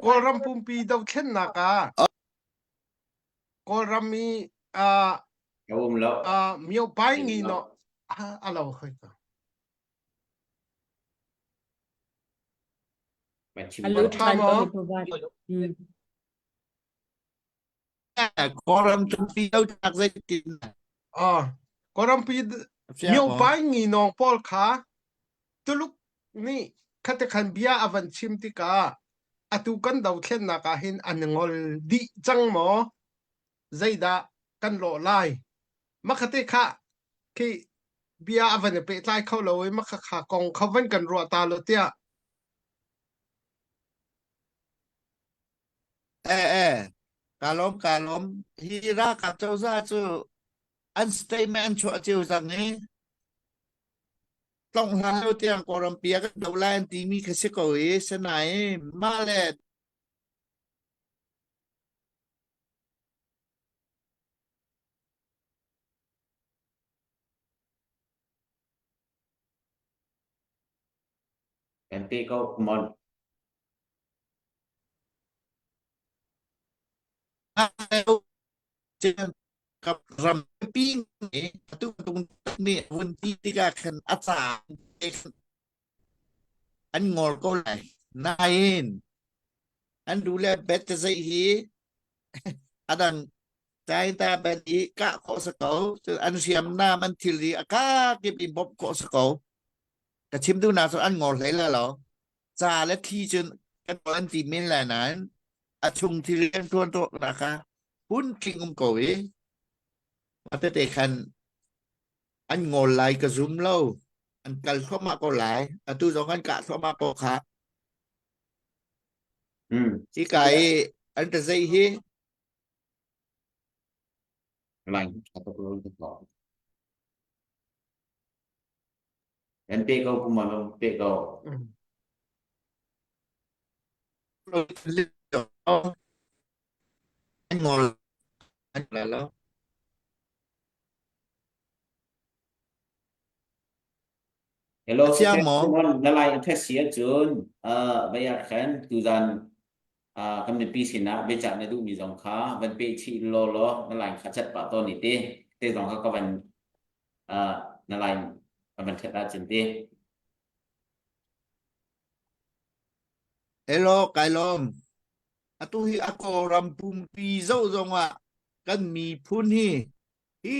Kawlram pumpi dothlennak ah Kawlram i ah Ka um lo. ah myo pai ngi no a lo khoi ko. A lut ṭhan ko hi Puvat. Mm. Kawlram pumpi dothlennak zeitin? Ah, Kawlram pi myo pai ngi nong pawl kha Tuluk nih khate khan bia a van chim tikah atu kan dothlennak ah hin an ngol dih cang maw? Zeidah kan lawh lai? Makhate kha khi bia a van i pehtlai kho lo i makha kha kong kha van kan ruah ta lo tiah. Eh eh, ka lawm ka lawm. Hi ralkap cozah cu an statement an chuah cio cang i tlongh hlan lo tiang Kawlram pi a kan doh lai an timi kha si ko i sanain mah le Kan pe ko, come on. Rampi nih atu tung nih vun ti tikah khan a ca an ngol ko lai. Nain an duh le bet zei hi adang China ben i kah khawh sa ko. An hriamnam an thilri a kakip in bawmh khawh sa ko. Ka chim duhnak cu an ngol hlei la lo. Ca le thi cun kan an ti men lai nain a chung thil kan tuan to na kha hun tling um ko i tete khan an ngol lai ka zum lo an kal thluahmah ko lai atu zong an kah thluahmah ko kha Mm. hi ka i an ta zei hi Line ṭha tuk lo ka tlaw. Kan pe ko kum ma pe ko. An ngol an la lo. Hello, A fiang maw? Na lai a ṭhat si ahcun uh, vai ah khan tuzan uh, kan mipi sinah biacah na duhmi zong kha van peh chih law law na line kha chat pah tawn i te te zong kha ka van uh, na line a van ṭhat ahcun ti. Hello, kai lawm. Atu hi a Kawlram pumpi zoh zongah kan miphun hi hi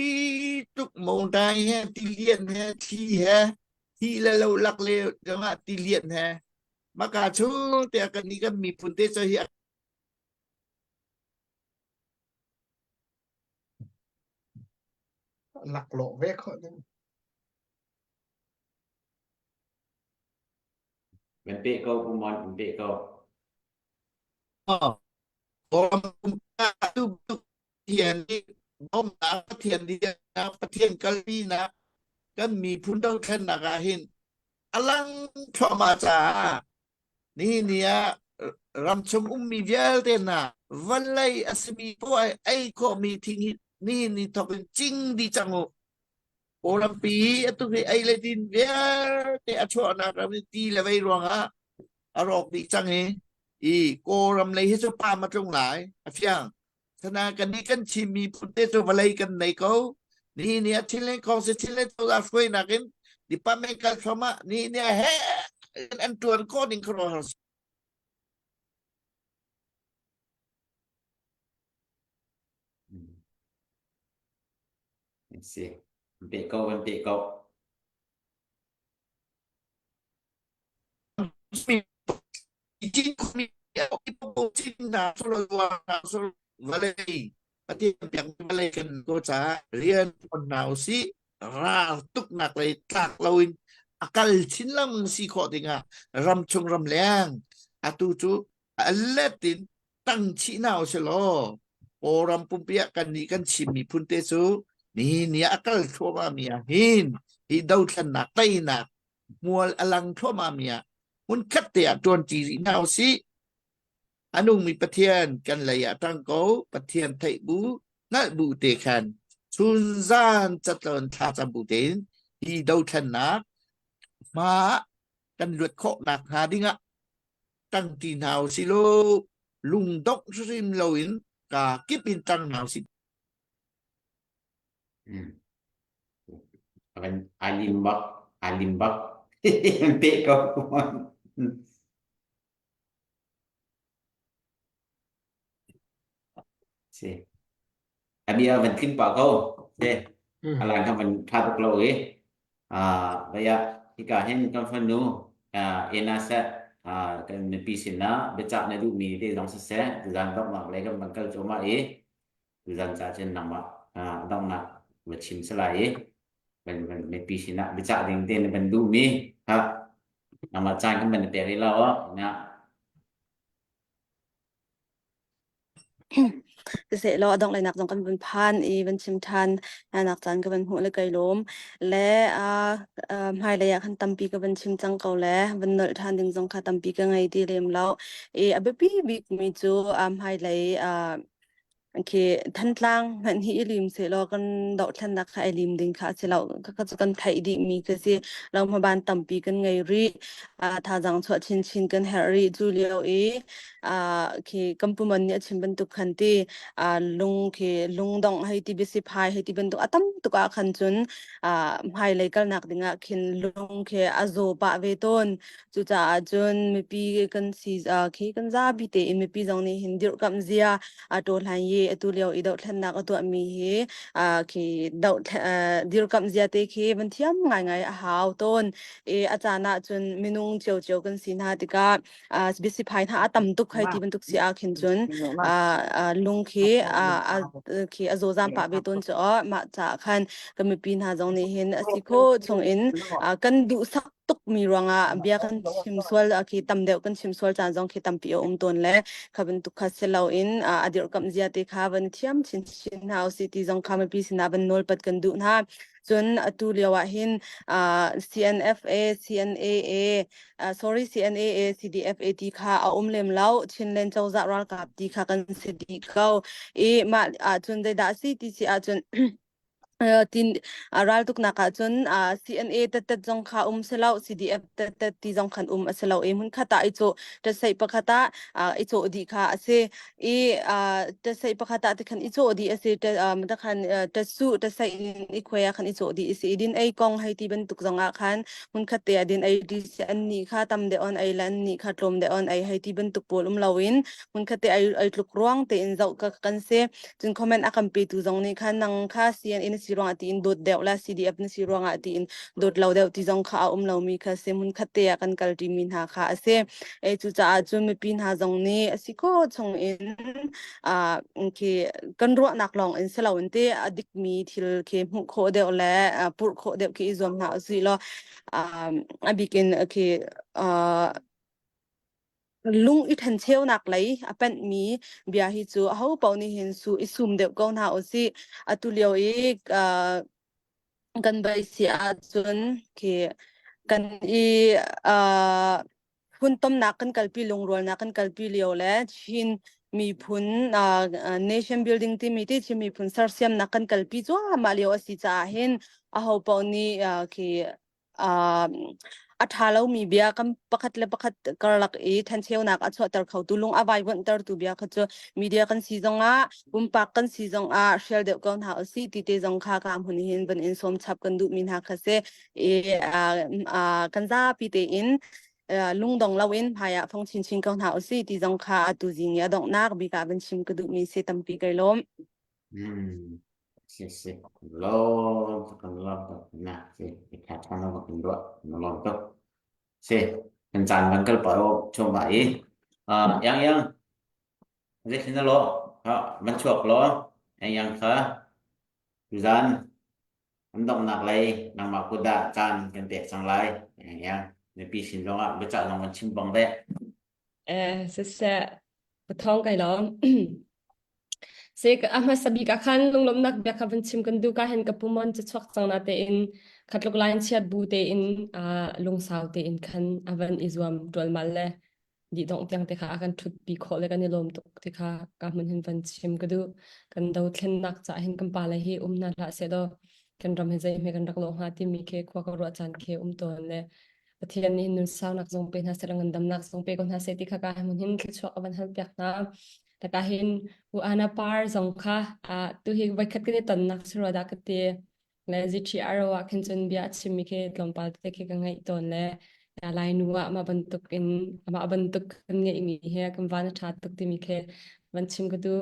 tluk mawngtai he tilian he thli he thi le lo lak le zongah tilian he maka chung te kan ni kan miphun te cu hi Laklawh ve khawh ding. Kan pe ko, kumon, kan pe ko. Pathian nih bawmhnak Pathian biaknak Pathian kalpinak kan miphun dothlennak ah hin a lang thluahmah caah nihin ni ah ramchung ummi vialte hna vawlei a simi poah ei khawhmi thing hi nihin ni thawk in cing dih cang u. Kawlrampi hi atu hi ei le din vialte a chuahnak ram hi ti le vei ruangah a rawk dih cang i i Kawlram lei hi cu pam a tlung lai a fiang. Sana kan nih kan Chin miphun te cu vawlei kan nei ko. Ni ni a Chinland Council Chinland cozah hruainak in department kal thluahmah ni ni a he an tuan khawh ning khuaruahhar Si. Pe ko kan pe ko. Vawlei Pathian piak vawlei kan ko caah rian tuan hna usih ral tuknak lei tlak loin a kal chin lengmang si khawh dingah ramchung ramleng atu cu a let in tang chih hna usih law Kawlram pumpi ah kan nih kan Chin miphun te cu nihin ni ah a kal thluahmah mi ah hin hi dothlennak teinak hmual a lang thluahmah mi ah hmunkhat te ah ṭuanṭi rih hna usih. A nungmi Pathian kan lei ah ṭang ko, Pathian theih bu, hngalh bu te khan chunzan catlon thlacam bu tein hi dothlennak hma kan luat khawh nak hnga dingah ṭangṭi hna usih law lungdongh hrim loin ka kip in ṭang hna usih. Kan alim bak, alim bak. Pe ko. Si. A bia van tling pah ko. Si. A lan kha van tha tuk lo i. Ah, vaya hika hin kan fanu ah ena seh ah kan mipi sinah biacah na duhmi te zong siseh tuzan donghnak lei kan van kal cuahmah i tuzan ca cun nangmah ah donghnak va chim si lai i van van mipi sinah biacah ding te na van duhmi ha nangmah caan kan van pek rih lo na Siseh law a dongh leinak zong kan vun phan i van chim ṭhan nak caan ka van hmuh le kai lawm. Le hmailei ah khan tampi ka van chim cang ko le van nolh ṭhan ding zong kha tampi ka ngei ti lem lo. I a biapi bikmi cu hmailei khi Thantlang hmanh hi i lim sehlaw kan dohthlennak kha ai lim ding kha a si lo. Khakha cu kan theih dihmi khi si. Lohmaban tampi kan ngei rih. Thazaang chuah chinchin kan herh rih. Cu lio i khi kan puman nih a chim bantuk khan ti lung khi lungdongh hei ti biasiphai hei ti bantuk a tam tuk ah khan cun hmailei kalnak dingah khin lung khi a zaw pah ve tawn. Cucaah cun mipi kan si khi kan zapi tein mipi zong nih hin dirhkamh zia a ṭawhlan i atu lio i dohthlennak a tuahmi hi khi doh dirkamh zia te khi van thiam ngaingai a hau tawn. I a caan ah cun minung ciocio kan si hna tikah biasiphai hna a tam tuk hei ti bantuk si ah khin cun lung khi a khi a zawzam pah ve tawn cu mah caah khan kan mipi hna zong nih hin a si kho chung in kan duhsak tukmi ruangah bia kan chim sual khi tam deuh kan chim sual caan zong khi tampi a um tawn le kha bantuk kha si loin a dirhkamh zia te kha van thiam chinchin hna usih ti zong kha mipi sinah van nawlpat kan duh hna. Cun atu lio ah hin CNFA, CNAA, sorry CNAA, CDFA ti kha a um lem lo. Chinland cozah ralkap ti kha kan si dih ko. I mah ahcun zeidah a si ti si ahcun tin raltuknak ahcun CNA tattat zong kha um si lo CDF tattat ti zong khan um a si lo i hmun khat ah i cawh ṭatsaih pakhat ah i cawh dih kha a si i ṭatsaih pakhat ah tikhan i cawh dih a si takhan ṭatsuh ṭatsaih in i khuai ah khan i cawh dih a si i din ei kong hei ti bantuk zong ah khan hmun khat te ah din ei di si an nih kha tam deuh on ei le an nih kha tlawm deuh on ei hei ti bantuk pawl um loin hmun khat te ai ai tluk ruang tein zoh ka kan si Cun comment a kan petu zong nih khan nang kha CNA na si ruangah tiin dawt deuh la CDF na si ruangah tiin dawt lo deuh ti zong kha a um lomi kha si hmun khat te ah kan kal ṭimi hna kha a si. E cucaah cun mipi hna zong nih a si kho chung in uh, khi kan ruahnak lawng in si loin te a dikmi thil khi hmuh khawh deuh le uh, purh khawh deuh khi i zuam hna usih law um, a bikin khi uh, Lung i ṭhencheunak lei a penhmi bia hi cu ahopaoh nih hin su i sum deuh ko hna usih. Atu lio i uh, kan bei si ahcun khi kan i uh, funtomnak kan kalpi lungrualnak kan kalpi lio le Chin miphun uh, nation building timi ti Chin miphun sersiamnak kan kalpi cuahmah lio a si caah hin ahopaoh nih uh, khi uh, A ṭha lomi bia kan pakhat le pakhat karlak i ṭhencheunak a chuahter khotu lung a vaivuanhtertu bia kha cu media kan si zongah pumpak kan si zongah hrial deuh ko hna usih ti te zong kha ka hmun hin van in sawm chap kan duhmi hna kha si i kan zapi tein lungdong loin hmaiah fong chinchin ko hna usih ti zong kha atu zing i a donghnak bik ah van chim ka duhmi si tampi kai lawm. Hmm. Si si. Lawm kan lawm tuk na si tha tha na kan ruah na lawm tuk. Si kan caan kan kal pa o chom ba i. Ah yang yang zeitin na lo ha man chuak lo yang yang kha tuzan an donghnak lei nangmah kut ah caan kan pek cang lai yang yang mipi sin zong ah biacah zong kan chim bang ve. Eh siseh pathong kai lawm. Se a hmasa bik ah khan lunglawmhnak bia kha van chim kan duh ka hin ka pumon cu chuak cang na tein khatluk lain chiat bu tein lungsau tein khan a van i zuam ṭualmal le dih dongh tiang te kha a kan ṭhutpi khawh le kan i lawm tuk ti kha ka hmun hin van chim ka duh. Kan dothlennak caah hin kan pale hi um hna hlah seh law kan ram hi zeihme kan rak lawh hnga timi khi khua ka ruah caan khi um tawn le Pathian nih nun saunak zong pe hna seh ngandamnak zong pe ko hna seh ti kha ka hmun hin thluachuah ka van hal piak hna. Taka hin u Ana par zong kha tu hi voikhat kan i tonnak si rua dah ka ti. Le ZTRO ah khin cun bia a chimmi khi tlawmpal te khi ka ngaih tawn le Lai nu ah mah bantuk in amah bantuk kan ngeihmi he kan van a ṭha tuk timi khi van chim ka duh.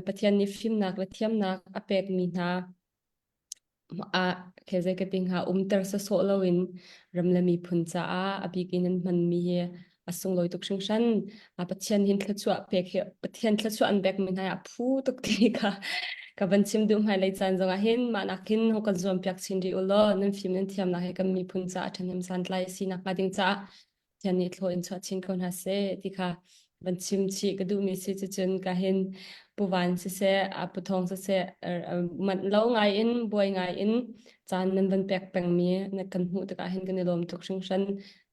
Pathian nih fimnak le thiamnak a pekmi hna ah khi zei ka ti hnga umter sawsawh loin ram le miphun caah a bik in an hmanmi hi a sunglawi tuk hringhran. A Pathian hin thluachuah pek hi Pathian thluachuah an pekmi hna ah phu tuk ti kha ka van chim duh hmailei caan zongah hin mah nak hin hong kan zuam piak chin rih u law nan fim nan thiamnak hi kan miphun caah ṭhahnem santlai sinak hnga ding caah Pathian nih thlaw in chuah chin ko hna seh ti kha van chim chih ka duhmi si cucun ka hin Pu Van siseh Pu Thawng siseh manh lo ngai in buai ngai in caan nan van pek pengmi na kan hmuh tikah hin kan i lawm tuk hringhran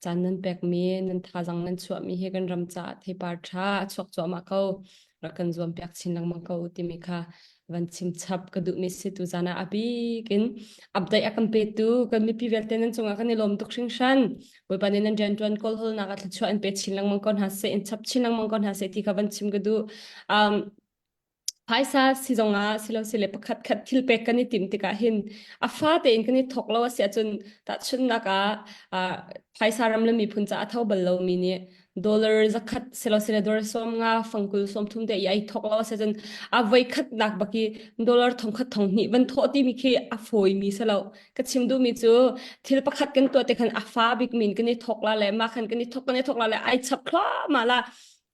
caan nan pekmi nan thazang nan chuahmi hi kan ram caah theipar ṭha a chuak cuahmah ko rak kan zuam piak chin lengmang ko timi kha van chim chap ka duhmi si tu zan ah a bik in update a kan petu kan mipi vialte nan cungah kan i lawm tuk hringhran Bawipa nih nan rianṭuan kawlhawlnak ah thluachuah in pe chin lengmang ko hna seh in chap chin lengmang ko hna seh ti kha van chim ka duh um, phaisa si zongah silo sile pakhat khat thil pek kan i tim tikah hin a fa tein kan i thok lo a si ahcun tahchunhnak ah phaisa ram le miphun ca a tho bal lomi nih dollar zakhat silo sile dollar 50 fangkul 30 te i ai thok lo a si ahcun a voi khatnak baki dollar thongkhat thong hnih van thawh timi khi a fawi mi si lo ka chim duhmi cu thil pakhat kan tuah te khan a fa bik min kan i thok la le mah khan kan i thok kan i thok la le ai chap thluahmah la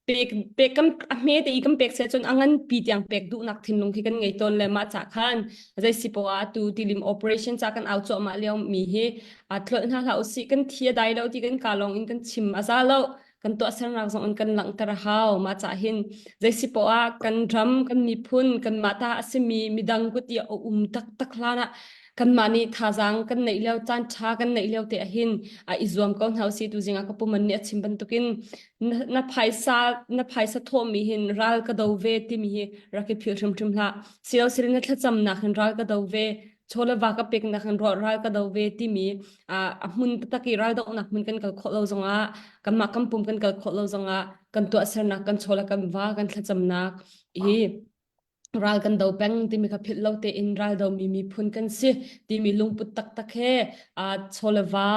pek pek kan a hme te i kan pek se cun a ngan pi tiang pek duhnak thinlung khi kan ngei tawn le mah ca khan zei si poah tu tilim operation ca kan au cuahmah lio mi hi a tlolh hna hlah usih kan thi a dai lo ti kan ka lawng in kan chim a za lo kan tuahsernak zong in kan langhter a hau mah ca hin zei si poah kan ram kan miphun kan mah ta a simi midang kut i a um taktak hlan ah kanmah nih thazaang kan neih lio caan ṭha kan neih lio te ahhin a i zuam ko hna usih tu zingah ka puman nih a chim bantukin na, na phaisa na phaisa thawhmi hin ral ka do ve timi hi rak i philh hrimhrim hlah silo silo na thlacamnak hin ral ka do ve chawle va ka peknak hin ral ka do ve timi a hmun taktak i ral dohnak hmun kan kal khawh lo zongah kanmah kan pum kan kal khawh lo zongah kan tuahsernak kan chawle kan va kan thlacamnak hi ral kan do peng timi kha philh lo tein ral domi miphun kan si timi lungput taktak he chawleva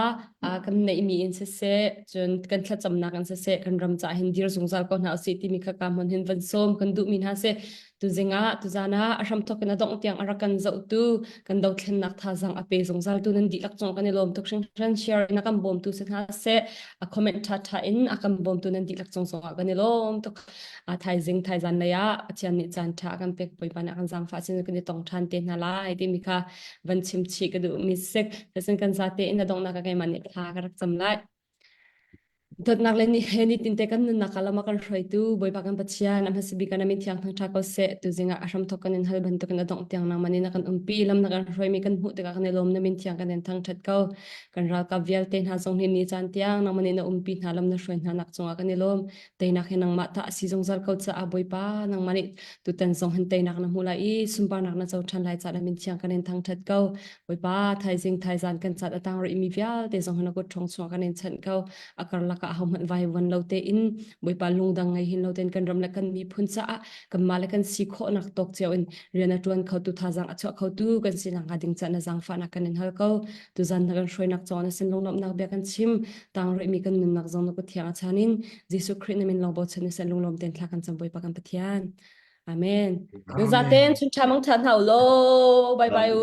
kan neihmi in siseh cun kan thlacamnak in siseh kan ram caah hin dir zungzal ko hna usih timi kha ka hmun hin van sawm kan duhmi hna si tuzing ah tuzan ah a hramthok in a dongh tiang a rak kan zohtu kan dothlennak thazaang a pe zungzal tu nan dihlak cung kan i lawm tuk hringhran share in a kan bawmtu si hna seh a comment ṭha ṭha in a kan bawmtu nan dihlak cung zongah kan i lawm tuk a thaizing thaizan lei ah Pathian nih caan ṭha a kan pek Bawipa nih a kan zaangfah sin kan i tong ṭhan te hna lai timi kha van chim chih ka duh mi sik. Cutin kan zate in a donghnak ah keimah nih thla ka rak cam lai. Dawtnak le ni he nitin te kan nunnak ah lam a kan hruaitu Bawipa kan Pathian a hmasa bik ah na min thiang thangṭha ko seh. Tuzing ah a hramthawk kan in hal bantukin a dongh tiang nangmah nih na kan umpi lam na kan hruaimi kan hmuh tikah kan i lawm na min thiang kan in thangṭhat ko. Kan ralkap vialte hna zong hi ni caan tiang nangmah nih na umpi hna lam na hruai hna nak cungah kan i lawm. Teinak hi nangmah ta a si zungzal ko caah Bawipa nangmah nih tutan zong hin teinak na hmu lai i sunparnak na co ṭhan lai caah na min thiang kan in thangṭhat ko. Bawipa thaizing thaizan kan cat a tang rihmi vialte zong na kut ṭhawng chungah kan in chanh ko. A karlak ah ahohmanh vaivuan lo tein Bawipa lungdang ngei hin lo tein kan ram le kan miphun caah kanmah le kan si khawhnak tawk cio in rian a ṭuan khotu thazaang a chuah khotu kan si nakhnga ding caah na zaangfahnak kan in hal ko. Tuzan na kan hruainak cawng na sin lunglawmhnak bia kan chim. Tang rihmi kan nunnak zong na kut thiang a chan in Jesuh Khrih na min lawng bochan in sen lunglawm tein thla kan cam Bawipa kan Pathian. Amen. Zaten chun tha mang tha hna u law. Bye bye u.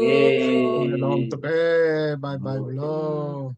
Lawm tuk e. Bye bye u law.